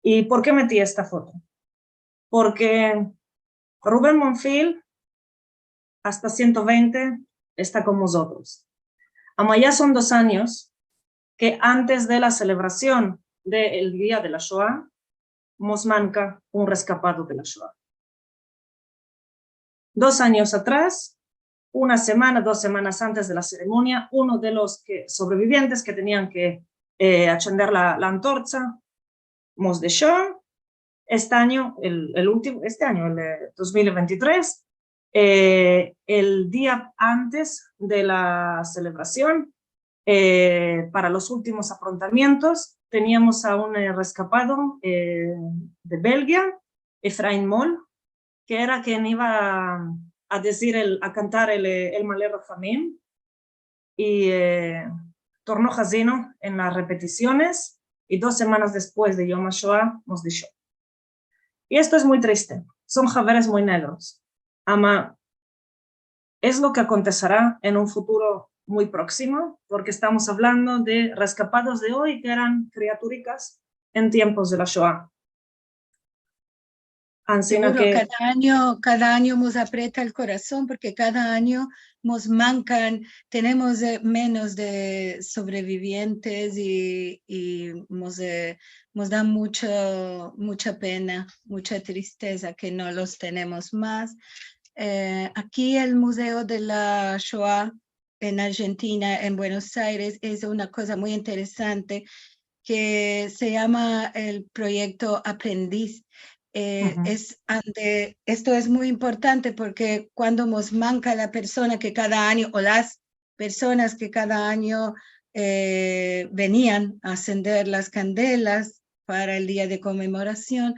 I por ke meti esta foto? Porke Reuben Bonfil, asta siento vente, esta kon mozotros. Ama ya son dos anyos ke antes de la selebrasion del dia de la Shoah, mos manka un reskapado de la Shoah. Dos anyos atras, una semana, dos semanas antes de la seremonia, uno de los ke, sovrevivientes ke tenian ke, eh, achender la, la antorcha, mos desho. Este anyo, el, el ultimo, este anyo, el, eh, dos mil ventitres, eh, el dia antes de la selebrasion, eh, para los ultimos afrontamientos, teniamos a un, eh, reskapado, eh, de Belgia, Efraim Moll, ke era ken iva a dizir el, a kantar el, eh, el Ma'ale Rahamim, i, eh, torno hazino en las repetisiones, i dos semanas despues de Yom HaShoah mos desho. I esto es muy triste. Son haveres muy negros. Ama es lo ke akontesera en un futuro muy proksimo, porke estamos avlando de reskapados de oy ke eran kriaturikas en tiempos de la Shoah. Ansina ke kada anyo, kada anyo mos aprieta el korason, porke kada anyo mos mankan, tenemos, eh, menos de sovrevivientes i, i mos, eh, mos da mucho, mucha pena, mucha tristeza ke no los tenemos mas. Eh, aki el Muzeo de la Shoah en Arjentina, en Buenos Aires, izo una koza muy interesante ke se yama el proyekto Aprendiz. Eh, es ande, esto es muy importante porke kuando mos manka la persona ke kada anyo, o las personas ke kada anyo, eh, venian a ansender las kandelas para el dia de komemorasion,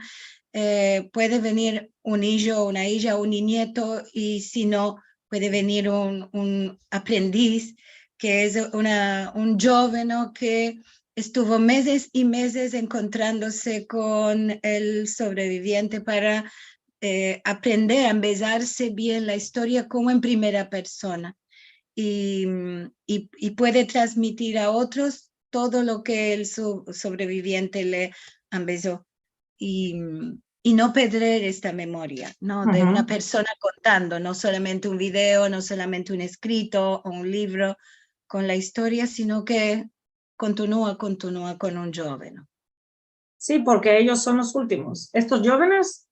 eh, puede venir un ijo, una ija, un ninieto, i si no, puede venir un, un aprendiz, ke es una, un joveno ke estuvo mezes i mezes enkontrandose kon el sovreviviente para, eh, aprender a ambezarse bien la istoria komo en primera persona. I, i, i puede transmitir a otros todo lo ke el so-, sovreviviente le ambezo. I, i no pedrer esta memoria, no? De una persona kontando, no solamente un video, no solamente un eskrito o un livro kon la istoria, sino ke kontinua, kontinua kon un joveno. Si, porke eyos son los ultimos. Estos jovenes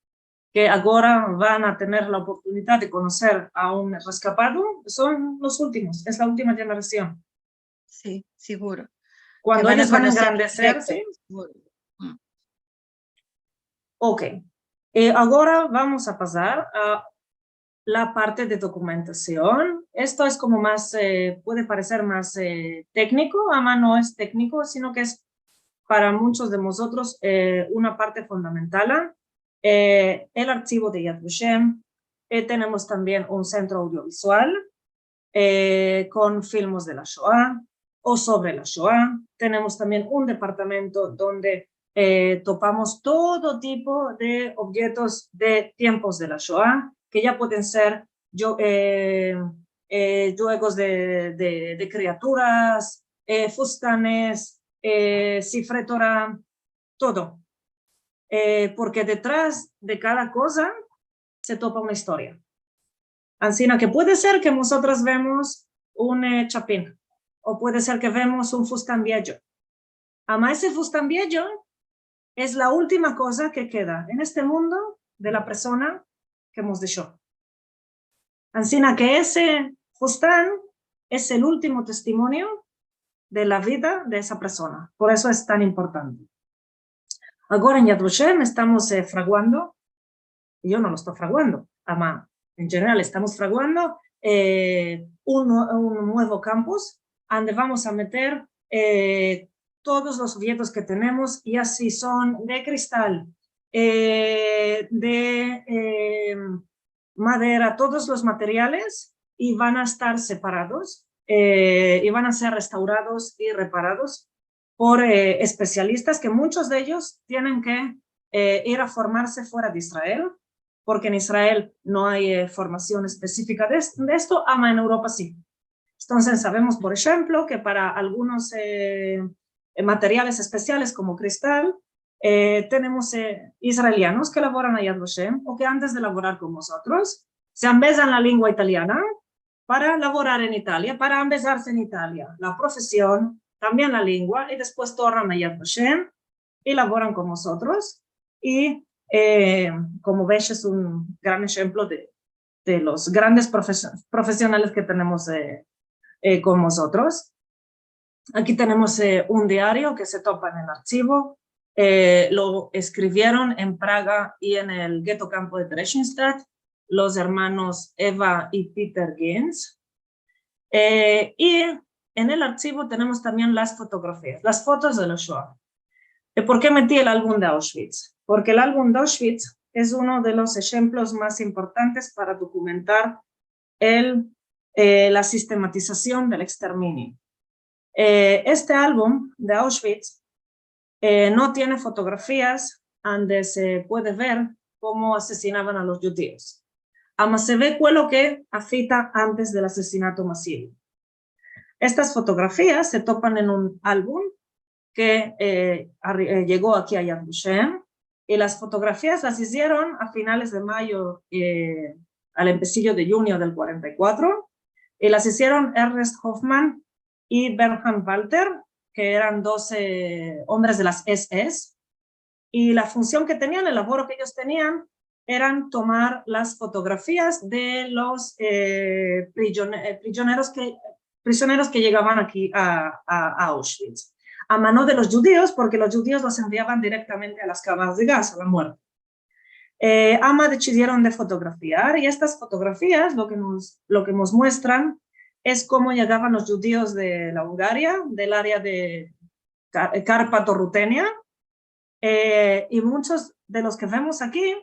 ke agora van a tener la oportunidad de konoser a un reskapado son los ultimos, es la ultima jenerasion. Si, siguro. Kuando eyos van a engrandeserse, siguro. Ok. Eh, agora vamos a pasar a la parte de dokumentasion. Esto es komo mas, eh, puede pareser mas, eh, tekniko, ama no es tekniko, sino ke es para munchos de mozotros, eh, una parte fundamental. Eh, el archivo de Yad Vashem, eh, tenemos tambien un sentro audiovizual, eh, kon filmos de la Shoa o sovre la Shoa. Tenemos tambien un departamento donde, eh, topamos todo tipo de objetos de tiempos de la Shoa, ke ya pueden ser yo-, eh, eh, juegos de, de, de kriaturas, eh, fustanes, eh, sifre Tora, todo. Eh, porke detras de kada koza se topa una istoria. Ansina ke puede ser ke mozotros vemos un, eh, chapin, o puede ser ke vemos un fustan viejo. Ama ese fustan viejo es la ultima koza ke keda en este mundo de la persona ke mos desho. Ansina ke ese fustan es el ultimo testimonio de la vida de esa persona. Por eso es tan importante. Agora en Yad Vashem estamos, eh, fraguando, yo no lo esto fraguando, ama, en jeneral estamos fraguando, eh, un nue-, un muevo kampus ande vamos a meter, eh, todos los objetos ke tenemos, ya si son de kristal, eh, de, eh, madera, todos los materiales, i van a estar separados, eh, i van a ser restaurados i reparados por, eh, espesialistas, ke munchos de eyos tienen ke, eh, ir a formarse fuera de Israel, porke en Israel no ay, eh, formasion espesifika de es-, de esto, ama en Evropa si. Entonses, savemos, por enshemplo, ke para algunos, eh, eh, materiales espesiales komo kristal, eh, tenemos, eh, israelianos ke lavoran a Yad Vashem o ke antes de lavorar kon mozotros, se ambezan la lengua italiana para lavorar en Italia, para ambezarse en Italia la profesion, tambien la lengua, i despues tornan a Yad Vashem i lavoran kon mozotros. I, eh, komo ves, es un gran enshemplo de, de los grandes profes-, profesionales ke tenemos, eh, eh, kon mozotros. Aki tenemos, eh, un diario ke se topa en el archivo. Eh, lo eskrivieron en Praga i en el geto kampo de Theresienstadt los ermanos Eva i Peter Ginz. Eh, i en el archivo tenemos tambien las fotografias, las fotos de la Shoa. Eh, por ke meti el album de Auschwitz? Porke el album de Auschwitz es uno de los enshemplos mas importantes para dokumentar el, eh, la sistematizasion del eksterminio. Eh, este album de Auschwitz, eh, no tiene fotografias ande se puede ver komo asesinavan a los djudios. Ama se ve kue lo ke afita antes del asesinato masivo. Estas fotografias se topan en un album ke, eh, arri-, eh, yego aki a Yad Vashem, i las fotografias las izieron a finales de mayo, eh, al empesijo de djunio del kuarenta i kuatro, i las izieron Ernest Hoffmann i Bernhard Walter, ke eran dos, eh, ombres de las S S, i la funsion ke tenian, el lavoro ke eyos tenian, eran tomar las fotografias de los, eh, prizione-, eh, prizineros ke, prizineros ke yegavan aki a, a, a Auschwitz. Ama no de los djudios, porke los djudios los enviavan direktamente a las kamaras de gas, a la muerte. Eh, ama desidieron de fotografiar, i estas fotografias lo ke mos, lo ke mos muestran es komo yegavan los djudios de la Ungaria, del area de Ka-, Karpato-Rutenia, eh, i munchos de los ke vemos aki,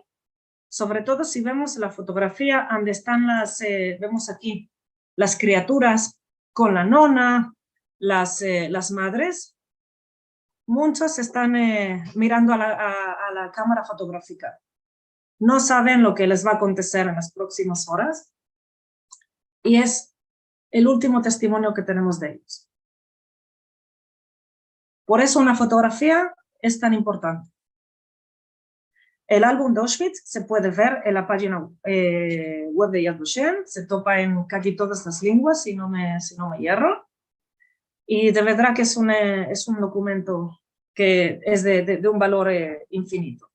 sovre todo si vemos la fotografia ande estan las, eh, vemos aki, las kriaturas kon la nona, las, eh, las madres, munchos estan, eh, mirando a la, a, a la kamera fotografika. No saven lo ke les va a akonteser en las proksimas oras, i es el ultimo testimonio ke tenemos de eyos. Por esto una fotografia es tan importante. El album de Auschwitz se puede ver en la pajina, eh, web de Yad Vashem, se topa en kaji todas las lenguas, si no me, si no me yerro. I de verdad ke es un, eh, es un dokumento ke es de, de, de un valor, eh, infinito.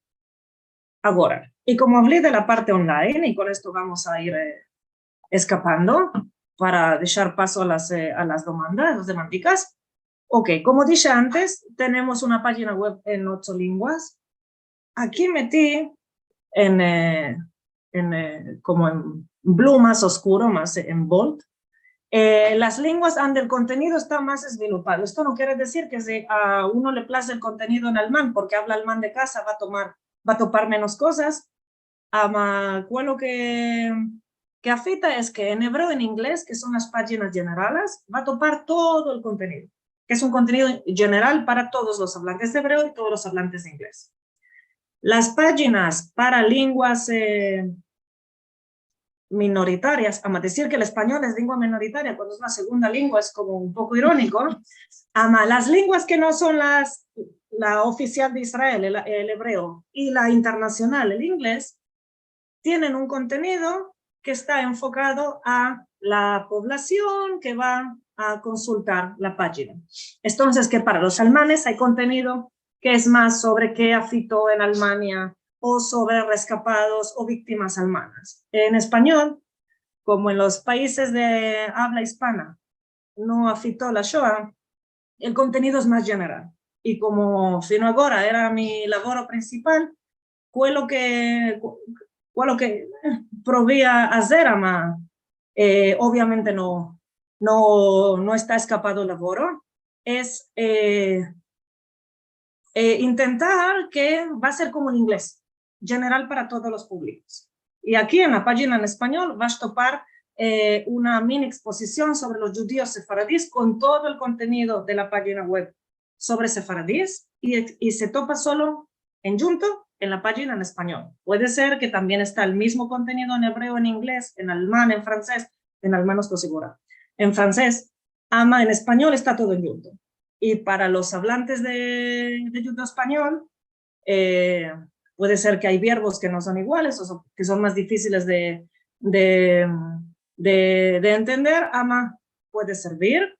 Agora, i komo avli de la parte online, i kon esto vamos a ir, eh, eskapando para deshar paso a las, eh, a las demandas, las demandikas. Ok, komo dishe antes, tenemos una pajina web en ocho lenguas. Aki meti en, eh, en, eh, komo en blu mas oskuro, mas en bold, eh, las lenguas ande el kontenido esta mas esvilupado. Esto no kere dizir ke si a uno le plaze el kontenido en alman, porke avla alman de kaza, va a tomar, va a topar menos kozas. Ama, kualo ke, ke afita es ke en ebreo, en inglez, ke son las pajinas djeneralas, va a topar todo el kontenido, ke es un kontenido djeneral para todos los avlantes de ebreo i todos los avlantes de inglez. Las pajinas para lenguas, eh, minoritarias, ama dizir ke el espanyol es lengua minoritaria kuando es una segunda lengua, es komo un poko ironiko, ama las lenguas ke no son las, la ofisial de Israel, el, el ebreo, i la internasional, el inglez, tienen un kontenido ke esta enfokado a la poblasion ke va a konsultar la pajina. Entonses, ke para los almanes ay kontenido ke es mas sovre ke afito en Almania o sovre reskapados o viktimas almanas. En espanyol, komo en los paizes de avla ispana no afito la Shoa, el kontenido es mas djeneral. I komo fino agora era mi lavoro prinsipal, kualo ke, ku-, kualo ke, eh, provi a azer, ama, eh, obviamente no, no, no esta eskapado el lavoro, es, eh, eh, intentar ke va a ser komo el inglez, djeneral para todos los publikos. I aki en la pajina en espanyol vas a topar, eh, una mini ekspozision sovre los djudios sefaradis kon todo el kontenido de la pajina web sovre sefaradis i, i se topa solo en djunto en la pajina en espanyol. Puede ser ke tambien esta el mizmo kontenido en ebreo, en inglez, en alman, en fransez, en alman no esto segura, en fransez, ama en espanyol esta todo en djunto. I para los avlantes de, de djudeo-espanyol, eh, puede ser ke ay verbos ke no son iguales o son, ke son mas difiziles de, de, de, de entender, ama puede servir.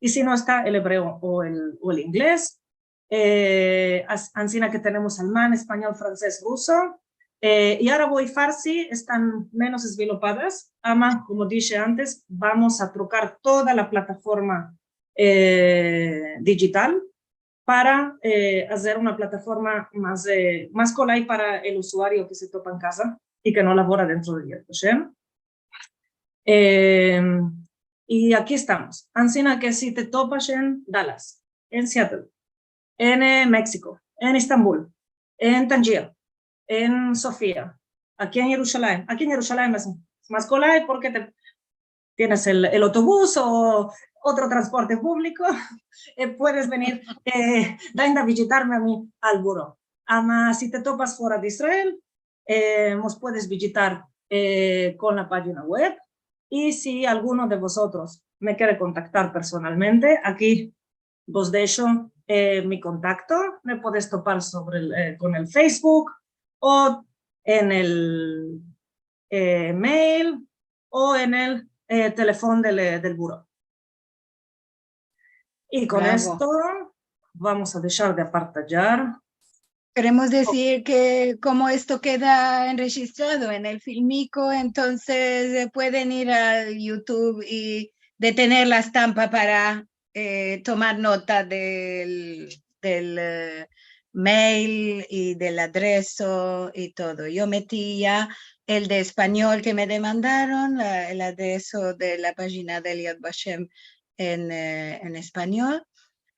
I si no, esta el ebreo o el, o el inglez. Eh, as-, ansina ke tenemos alman, espanyol, fransez, ruso. Eh, i arabi i farsi estan menos esvilupadas. Ama, komo dishe antes, vamos a trokar toda la plataforma, eh, dijital para, eh, azer una plataforma mas, eh, mas kolay para el usuario ke se topa en kaza i ke no lavora dentro de Yad Vashem. Eh, i aki estamos. Ansina ke si te topas en Dallas, en Seattle, en, eh, Meksiko, en Estambul, en Tangier, en Sofia, aki en Yerushalayim, aki en Yerushalayim es mas kolay porke te, tienes el, el otobus o otro transporte publiko, eh, puedes venir, eh, dainda vijitarme a mi al buro. Ama si te topas fora de Israel, eh, mos puedes vijitar, eh, kon la pajina web. I si alguno de vozotros me kere kontaktar personalmente, aki vos desho, eh, mi kontakto, me puedes topar sovre el, eh, kon el Facebook o en el, eh, mail o en el, eh, telefon del, eh, del buro. I kon esto vamos a deshar de apartajar. Keremos dizir ke komo esto keda enrejistrado en el filmiko, entonses, eh, pueden ir al YouTube i detener la estampa para, eh, tomar nota del, del, eh, mail i del adreso i todo. Yo meti ya el de espanyol ke me demandaron, la, el adreso de la pajina del Yad Vashem en, eh, en espanyol.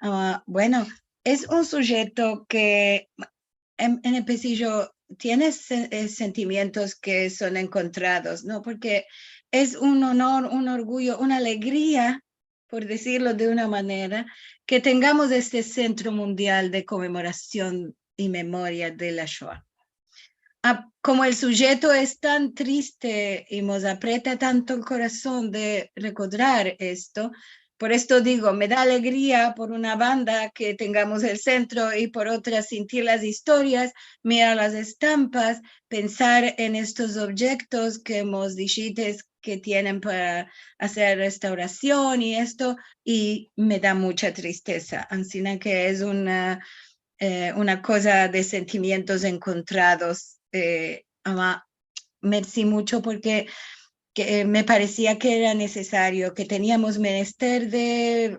A, bueno, es un sujeto ke en, en el pesejo tiene se-, eh, sentimientos ke son enkontrados, no? Porke es un onor, un orguyo, una alegria, por dizirlo de una manera, ke tengamos este Sentro Mundial de Komemorasion i Memoria de la Shoa. A, komo el sujeto es tan triste i mos aprieta tanto el korason de rekodrar esto, por esto digo, me da alegria, por una banda, ke tengamos el sentro i por otra sentir las istorias, mirar las estampas, pensar en estos objektos ke mos dishites ke tienen para azer restavrasion i esto, i me da mucha tristeza. Ansina ke es una, eh, una koza de sentimientos enkontrados. Eh, ama, mersi mucho porke ke, eh, me paresia ke era nesesario, ke teniamos menester de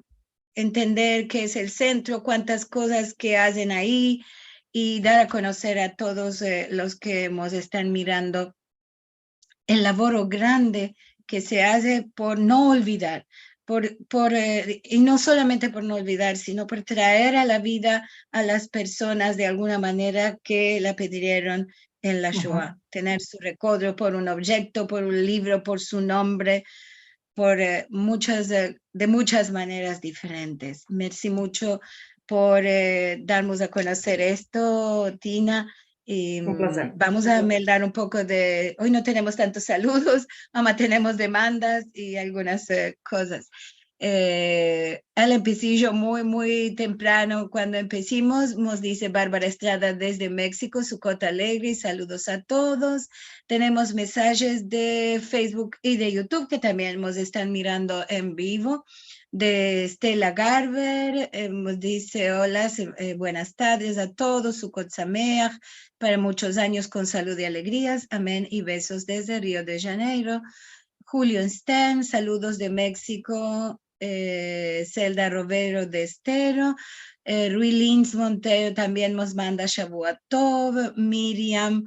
entender ke es el sentro, kuantas kozas ke azen ayi, i dar a konoser a todos, eh, los ke mos estan mirando el lavoro grande ke se aze por no olvidar, por, por, eh, i no solamente por no olvidar, sino por traer a la vida a las personas de alguna manera ke la pedrieron en la Shoa. Tener su rekodro por un objekto, por un livro, por su nombre, por, eh, muchas, eh, de muchas maneras diferentes. Mersi mucho por, eh, darmos a konoser esto, Tina. I, mm, vamos a meldar un poko de, oy no tenemos tantos saludos, ama tenemos demandas i algunas, eh, kozas. Eh, el empesejo muy, muy temprano, kuando empesimos, mos dize Barbara Estrada desde Meksiko, Sukot Alegre, saludos a todos. Tenemos mesajes de Facebook i de YouTube ke tambien mos estan mirando en bivo. De Stella Garber, eh, mos dize, ola, se-, eh, buenas tardes a todos, Sukot Sameach, para muchos anyos kon salud i alegrias, amen, i besos desde Rio de Janeiro. Julio Stern, saludos de Meksiko, eh, Zelda Romero de Estero, eh, Rui Lins Montero tambien mos manda Shavua Tov, Miriam,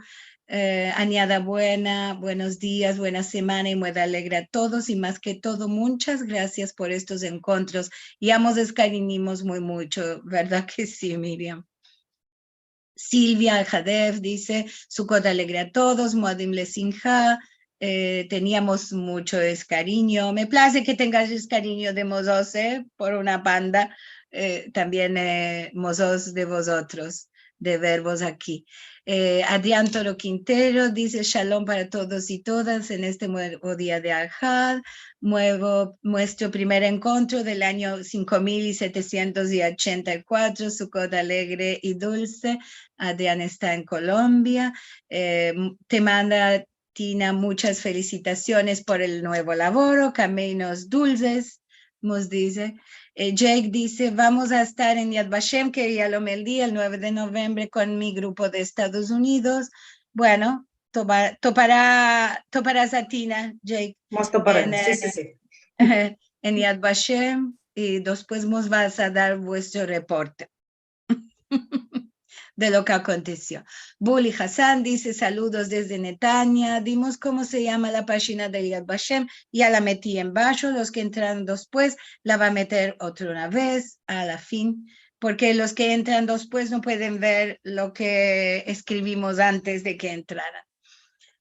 eh, Anyada Buena, buenos dias, buena semana i mueda alegre a todos, i mas ke todo, munchas grasias por estos enkontros. Ya mos eskarinyimos muy mucho, verda ke si, Miriam? Silvia Alhadev dize, Sukot alegre a todos, Moadim Lesimha, eh, teniamos mucho eskarinyo. Me plaze ke tengas eskarinyo de mozos, eh, por una banda, eh, tambien, eh, mozos de vozotros, de vervos aki. Eh, Adrián Toro Quintero dize, Shalom para todos i todas en este muevo dia de Alhad. Muevo, muestro primer enkontro del anyo sinko mil i setesientos i ochenta i kuatro, Sukot alegre i dulse. Adrián esta en Kolombia. Eh, m-, te manda Tina, muchas felisitasiones por el muevo lavoro, kaminos dulses, mos dize. Eh, Jake dize, vamos a estar en Yad Vashem, ke ya lo meldi, el mueve de novembre kon mi grupo de Estados Unidos. Bueno, topa-, topara-, toparas a Tina, Jake. Mos toparemos, si, si, si. En Yad Vashem, i despues mos vas a dar vuestro reporte de lo ke akontesio. Buli Hassan dize, saludos desde Netanya. Dimos komo se yama la pajina del Yad Vashem. Ya la meti embasho. Los ke entraron despues, la va a meter otra una vez a la fin, porke los ke entran despues no pueden ver lo ke eskrivimos antes de ke entraran.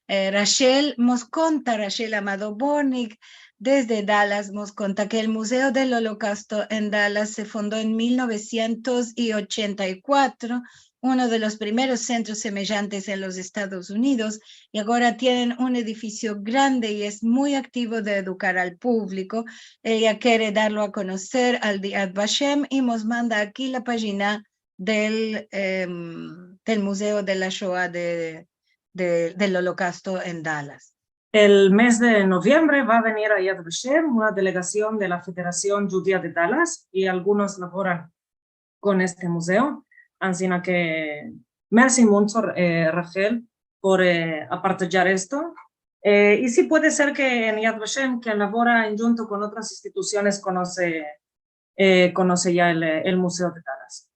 Eh, Rachel mos konta, Rachel Amado Bornik, desde Dallas, mos konta ke el Museo del Holokausto en Dallas se fundo en mil novesientos i ochenta i kuatro, uno de los primeros sentros semejantes en los Estados Unidos, i agora tienen un edifisio grande i es muy aktivo de edukar al publiko. Eya kere darlo a konoser al Yad Vashem i mos manda aki la pajina del, em, del Museo de la Shoa de, de, del Holokausto en Dallas. El mez de noviembre va a venir a Yad Vashem una delegasion de la Federasion Djudia de Dallas i algunos lavoran kon este muzeo. Ansina ke mersi muncho, eh, Rachel, por, eh, apartajar esto. Eh, i si puede ser ke en Yad Vashem, ke lavora endjunto kon otras institusiones, konose, eh, konose ya el, el Museo de Dallas.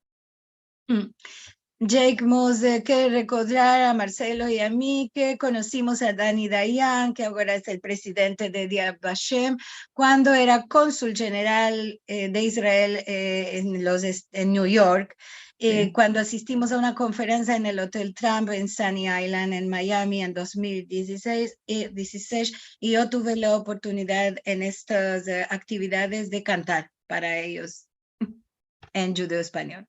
Mm. Jake Moser, ke rekordar a Marcelo i a mi ke konosimos a Danny Dayan, ke agora es el prezidente de Yad Vashem, kuando era konsul jeneral, eh, de Israel, eh, en los est-, en New York, eh, kuando asistimos a una konferensia en el Hotel Trump en Sunny Island, en Miami, en dos mil dizisesh, eh, dizisesh, i yo tuve la oportunidad en estas, eh, aktividades de kantar para eyos en djudeo-espanyol.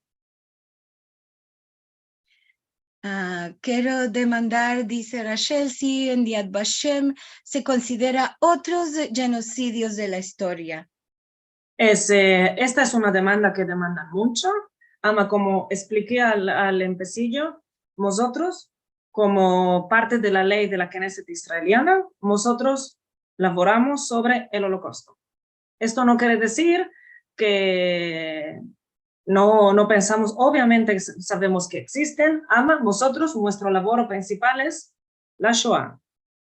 Ah, kero demandar, dize Rachel, si en Yad Vashem se konsidera otros djenosidios de la istoria. Es, eh, esta es una demanda ke demandan muncho, ama komo ekspliki al, al empesijo, mozotros, komo parte de la ley de la Knesset israeliana, mozotros lavoramos sovre el Olokausto. Esto no kere dizir ke no, no pensamos, obviamente s-, savemos ke egzisten, ama mozotros, muestro lavoro prinsipal es la Shoa.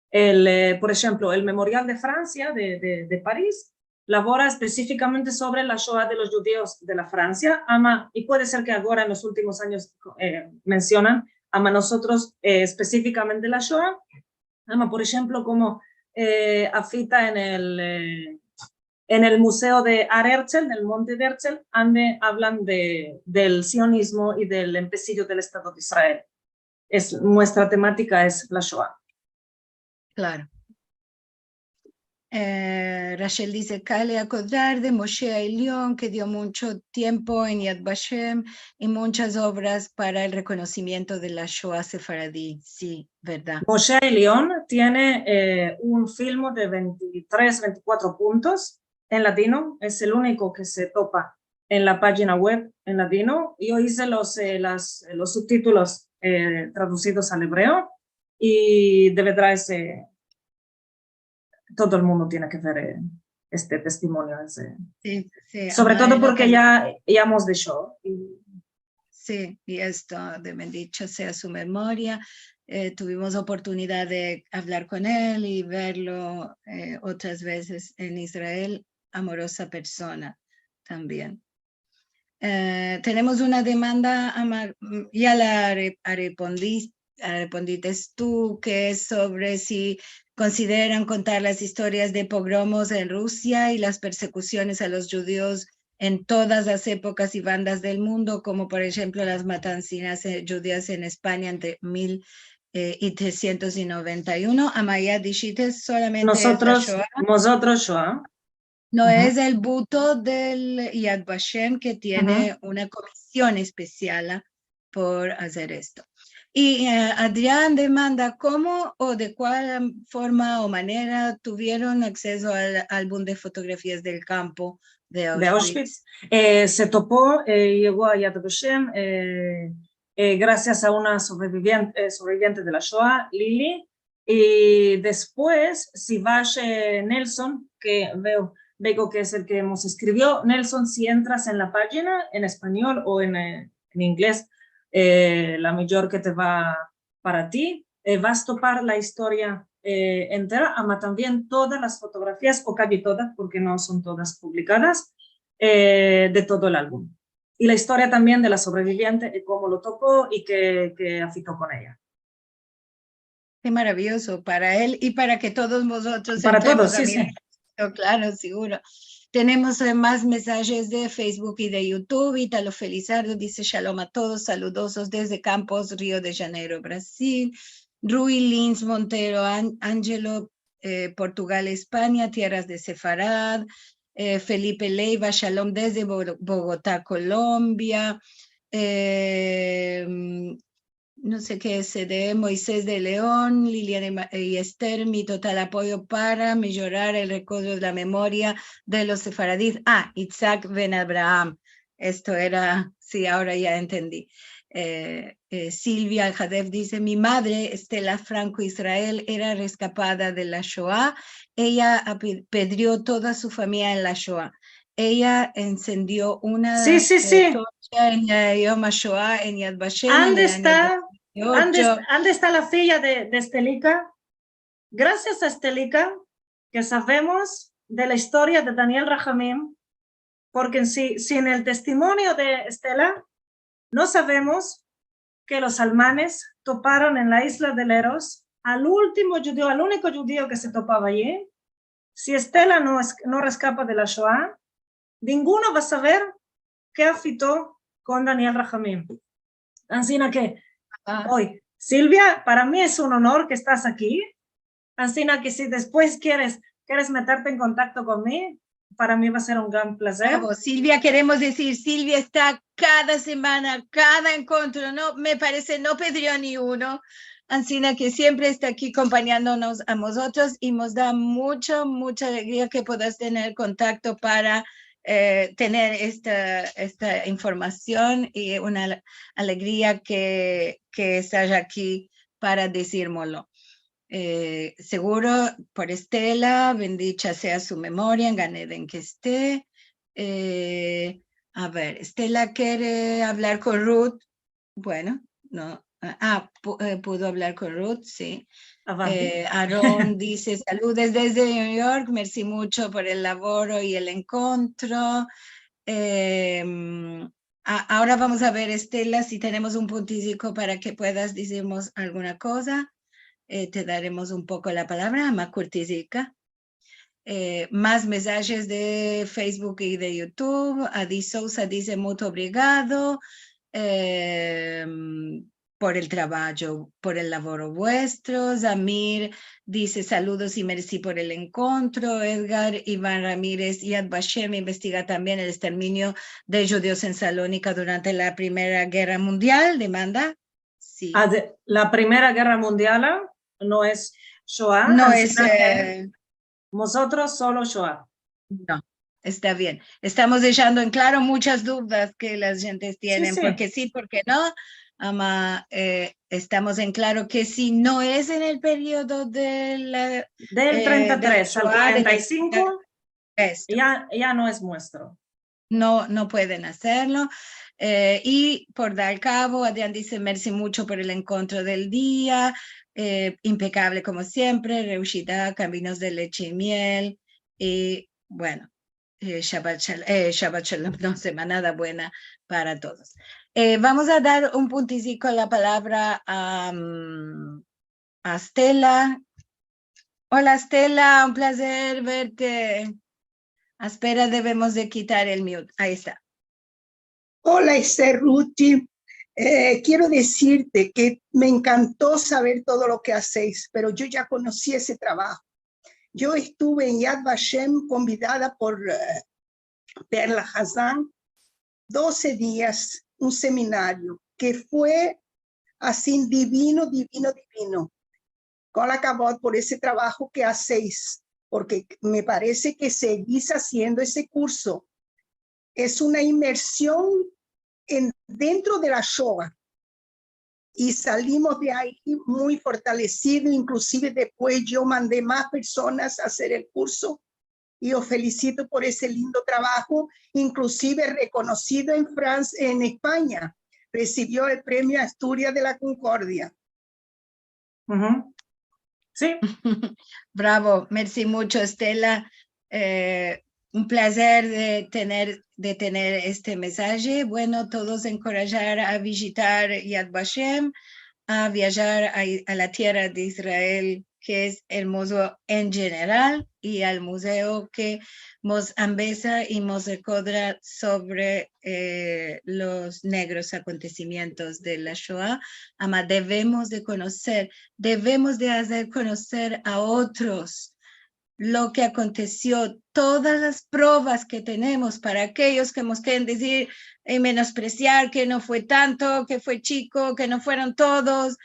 El, eh, por enshemplo, el Memorial de Fransia, de, de, de Paris, lavora espesifikamente sovre la Shoa de los djudios de la Fransia, ama, i puede ser ke agora en los ultimos anyos, eh, mensionan, ama mozotros, eh, espesifikamente la Shoa, ama, por enshemplo, komo, eh, afita en el, eh, en el Museo de Har Herzl, del Monte de Herzl, ande avlan de, del sionizmo i del empesijo del Estado de Israel. Es, muestra tematika es la Shoa. Klaro. Eh, Rachel dize, kale akordar de Moshe Ailion, ke dio muncho tiempo en Yad Vashem i munchas ovras para el rekonosimiento de la Shoa sefaradi. Si, verdad. Moshe Ailion tiene, eh, un filmo de ventitres, ventikuatro puntos en ladino. Es el uniko ke se topa en la pajina web en ladino. Yo ize los, eh, las, los suvtitulos, eh, tradusidos al ebreo i de verdad es, eh, todo el mundo tiene ke ver, eh, este testimonio. Es, eh, si, si, sovre todo porke ya, ya emos disho. I si, i esto, de bendicho sea su memoria. Eh, tuvimos oportunidad de avlar kon el i verlo, eh, otras vezes en Israel, amoroza persona tambien. Eh, tenemos una demanda, ama, mm, ya la re-, a repondi-, a repondites tu, ke es sovre si konsideran kontar las istorias de pogromos en Rusia i las persekusiones a los djudios en todas las epokas i bandas del mundo, komo por enshemplo las matansinas, eh, djudias en Espanya entre mil, eh, i tresientos i noventa i uno. Ama ya dishites solamente es la Shoa. Mozotros, Shoa. No, es el buto del Yad Vashem ke tiene una komision espesial por azer esto. I, eh, Adrian demanda, komo o de kual forma o manera tuvieron akseso al album de fotografias del kampo de Auschwitz? De Auschwitz. Eh, se topo, eh, yego a Yad Vashem, eh, eh, grasias a una sovreviviente, eh, sovreviviente de la Shoa, Lili, i despues, si vash, eh, Nelson, ke veo, veo ke es el ke mos eskrivio, Nelson, si entras en la pajina, en espanyol o en, eh, en inglez, eh, la mijor ke te va para ti, eh, vas topar la istoria, eh, entera, ama tambien todas las fotografias, o kaji todas, porke no son todas publikadas, eh, de todo el album. I la istoria tambien de la sovreviviente, i komo lo topo i ke, ke afito kon eya. Ke maraviyozo para el i para ke todos vozotros. Para todos, si, si. Klaro, siguro. Tenemos, eh, mas mesajes de Facebook i de YouTube. Italo Felizardo dize: "Shalom a todos, saludozos desde Campos, Rio de Janeiro, Brasil". Rui Lins Montero An-, Angelo, eh, Portugal, Espanya, tierras de Sefarad. Eh, Felipe Leiva, shalom desde Bo-, Bogotá, Colombia. Eh, mm, no se ke, S D, Moisés de León, Liliana i Ma-, i Esther, mi total apoyo para mijorar el rekodro de la memoria de los sefaradis. Ah, Isaac Ben Abraham. Esto era, si, agora ya entendi. Eh, eh, Silvia Aljadef dize: "Mi madre, Estela Franco Israel, era reskapada de la Shoa. Eya api-, pedrio toda su famiya en la Shoa. Eya ensendio una, si, si, eh, si, torcha en, eh, Yom HaShoa, en Yad Vashem, en el anyo dos mil diziocho". Ande esta, ande esta la fija de, de Estelika? Grasias a Estelika ke savemos de la istoria de Daniel Rahamim, porke si, sin el testimonio de Estela, no savemos ke los almanes toparon en la izla de Leros al ultimo djudio, al uniko djudio ke se topava ayi. Si Estela no es-, no reskapa de la Shoa, ninguno va a saver ke afito kon Daniel Rahamim. Ansina ke, oy, Silvia, para mi es un onor ke estas aki. Ansina ke si despues keres, keres meterte en kontakto kon mi, para mi va a ser un gran plazer. Bravo, Silvia, keremos dizir, Silvia esta kada semana, kada enkontro, no, me parese, no pedrio ni uno. Ansina ke siempre esta aki akompanyandonos a mozotros i mos da mucha, mucha alegria ke podas tener kontakto para, eh, tener esta, esta informasion i una ale-, alegria ke, ke estas aki para dizirmolo. Eh, seguro por Estela, bendicha sea su memoria, en Gan Eden ke este. Eh, a ver, Estela kere avlar kon Ruth. Bueno, no. Ah, pu-, eh, pudo avlar kon Ruth, si. Avanti. Eh, Aaron dize, saludos desde New York, mersi mucho por el lavoro i el enkontro. Em, a-, agora vamos a ver, Estela, si tenemos un puntiziko para ke puedas dizirmos alguna koza. Eh, te daremos un poko la palavra, ma kurtizika. Eh, mas mensajes de Facebook i de YouTube. Adi Sousa dize, "Mucho obrigado, em, por el trabajo, por el lavoro vuestro." Zamir dize, "Saludos i mersi por el enkontro." Edgar Ivan Ramirez, "Yad Vashem investiga tambien el esterminio de djudios en Salonika durante la Primera Gerra Mundial", demanda. Si. Ah, de, la Primera Gerra Mundial no es Shoa, no es, ansina ke, eh, mozotros solo Shoa. No, esta bien. Estamos deshando en klaro muchas duvdas ke las djentes tienen, si, si, porke si, porke no. Ama, eh, estamos en klaro ke si no es en el periodo de la, del, eh, trenta i tres al Shoa, de la kuarenta i sinko, esto. Ya, ya no es muestro. No, no pueden azerlo. Eh, i por dar kavo, Adrián dize, "Mersi mucho por el enkontro del dia, eh, impekable komo siempre, Rehushita, kaminos de leche i miel", i, bueno, eh, Shabbat Shal-, eh, Shabbat Shalom, no, semanada buena para todos. Eh, vamos a dar un puntiziko la palavra a, mm, a Stella. Hola, Stella, un plazer verte. Espera, devemos de kitar el mute. Ayi esta. Hola, Esther, Ruti. Eh, quiero decirte que me encantó saber todo lo que hacéis, pero yo ya conocí ese trabajo. Yo estuve en Yad Vashem convidada por, eh, Perla Hazan, doze dias, un seminario que fue asin divino, divino, divino. Kol hakavod por ese trabako ke azeis, porke me parese ke seguis aziendo ese kurso. Es una imersion en, dentro de la Shoa. I salimos de ayi muy fortalesido, inkluzive despues yo mande mas personas a azer el kurso. I os felisito por ese lindo trabako, inkluzive rekonozido en Frans-, en Espanya. Resivio el premio Asturias de la Konkordia. Uhu. Si. Bravo, mersi mucho, Stella. Eh, un plazer de tener, de tener este mensaje. Bueno, todos enkorajar a vijitar Yad Vashem, a viajar a, a la tierra de Israel, ke es ermozo en jeneral, i al muzeo ke mos ambeza i mos rekodra sovre, eh, los negros akontesimientos de la Shoa. Ama devemos de konoser, devemos de azer konoser a otros lo ke akontesio, todas las provas ke tenemos para akeyos ke mos keren dizir i menospresiar ke no fue tanto, ke fue chiko, ke no fueron todos,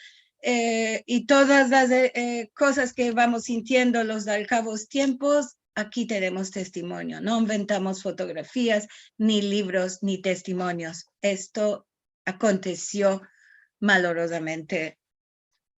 eh, i todas las, eh, eh, kozas ke vamos sintiendo los dalkavos tiempos, aki tenemos testimonio. No inventamos fotografias, ni livros, ni testimonios. Esto akontesio malorozamente,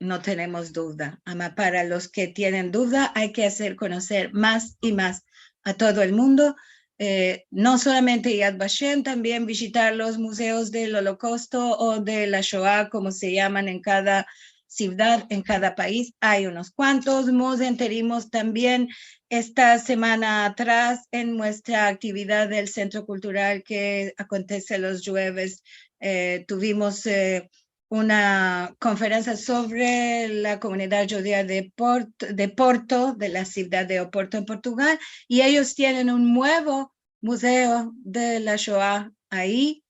no tenemos duda. Ama para los ke tienen duda, ay ke azer konoser mas i mas a todo el mundo, eh, no solamente Yad Vashem, tambien vijitar los muzeos del Holokausto o de la Shoa, komo se yaman en kada sivdad, en kada pais. Ay unos kuantos. Mos enterimos tambien esta semana atras en muestra aktividad del Sentro Kultural ke akontese los djueves. Eh, tuvimos, eh, una konferensia sovre la komunidad djudia de Port-, de Porto, de la sivdad de Oporto en Portugal, i eyos tienen un muevo muzeo de la Shoa ayi,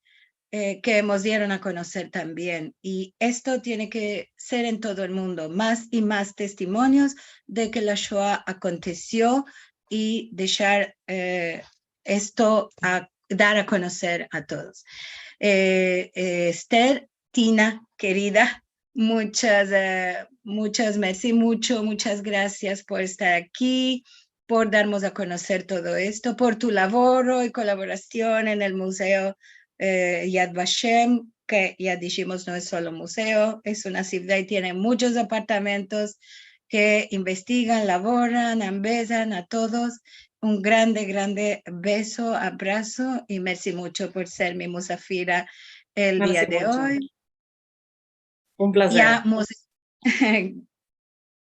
eh, ke mos dieron a konoser tambien. I esto tiene ke ser en todo el mundo, mas i mas testimonios de ke la Shoa akontesio i deshar, eh, esto a dar a konoser a todos. Eh, eh, Esther, Tina, kerida, muchas, eh, muchas mersi, mucho, muchas grasias por estar aki, por darmos a konoser todo esto, por tu lavoro i kolaborasion en el muzeo, eh, Yad Vashem, ke ya dishimos no es solo muzeo, es una sivdad i tiene muchos apartamentos ke investigan, lavoran, ambezan a todos. Un grande, grande beso, abraso i mersi mucho por ser mi musafira el dia de oy. Un plazer. Ya mos,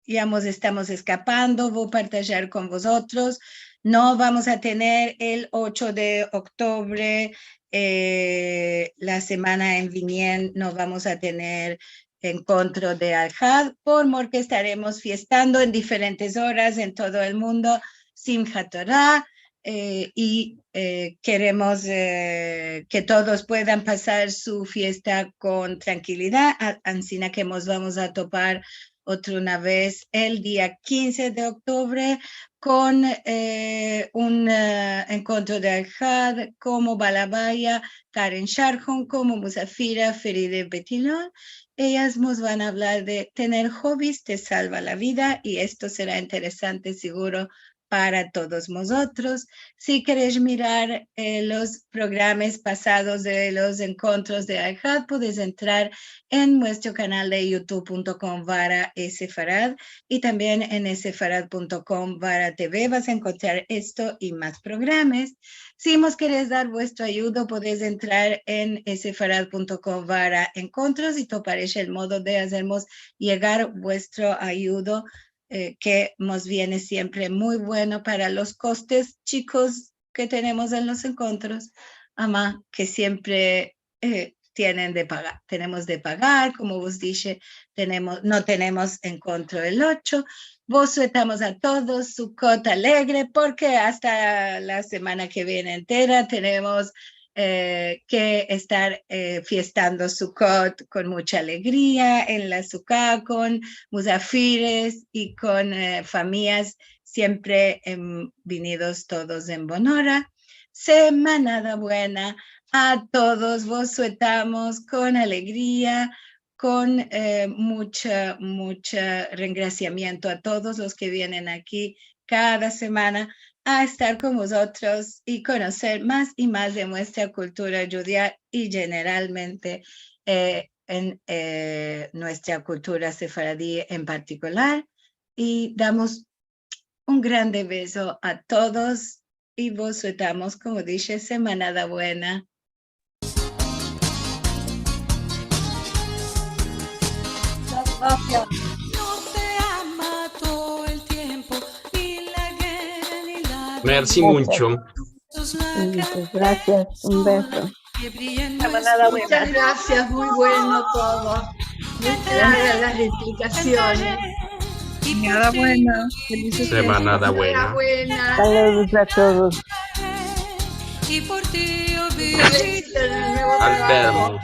ya mos estamos eskapando, vo partajar kon vozotros. No vamos a tener el ocho de oktubre, eh, la semana en vinien, no vamos a tener enkontro de Alhad, por mor ke estaremos fiestando en diferentes oras en todo el mundo, Simchat Torah, eh, i, eh, keremos, eh, ke todos puedan pasar su fiesta kon trankilidad, a-, ansina ke mos vamos a topar otra una vez el dia kinze de oktubre kon, eh, un, eh, enkontro de Alhad komo balabaya Karen Sharhon, komo musafira Feride Betilon. Eyas mos van a avlar de tener hobbies te salva la vida, i esto sera interesante siguro para todos mozotros. Si keresh mirar, eh, los programas pasados de los enkontros de Alhad, podes entrar en muestro kanal de youtube punto com barra sefarad i tambien en sefarad punto com barra T V vas a enkontrar esto i mas programas. Si mos keresh dar vuestro ayudo, podes entrar en sefarad punto com barra enkontros i toparesh el modo de azermos yegar vuestro ayudo, eh, ke mos viene siempre muy bueno para los kostes chikos ke tenemos en los enkontros, ama ke siempre, eh, tienen de pagar. Tenemos de pagar, komo vos dishe, tenemos, no tenemos enkontro el ocho. Vos suetamos a todos Sukot alegre, porke asta la semana ke viene entera tenemos, eh, ke estar, eh, fiestando Sukot kon mucha alegria en la suka, kon musafires i kon, eh, famiyas siempre, em, vinidos todos en bon ora. Semanada buena a todos, vos suetamos kon alegria, kon, eh, mucha, mucha rengrasiamiento a todos los ke vienen aki kada semana a estar kon vozotros i konoser mas i mas de muestra kultura djudia i jeneralmente, eh, en, eh, muestra kultura sefaradi en partikular. I damos un grande beso a todos i vos suetamos, komo dishe, semanada buena. Mersi muncho. Muchas grasias, un beso. Muchas grasias, muy bueno todo. Muchas grasias las esplikasiones. Semanada buena. Felices fiestas. Semanada buena. Saludos a todos. Al vermos.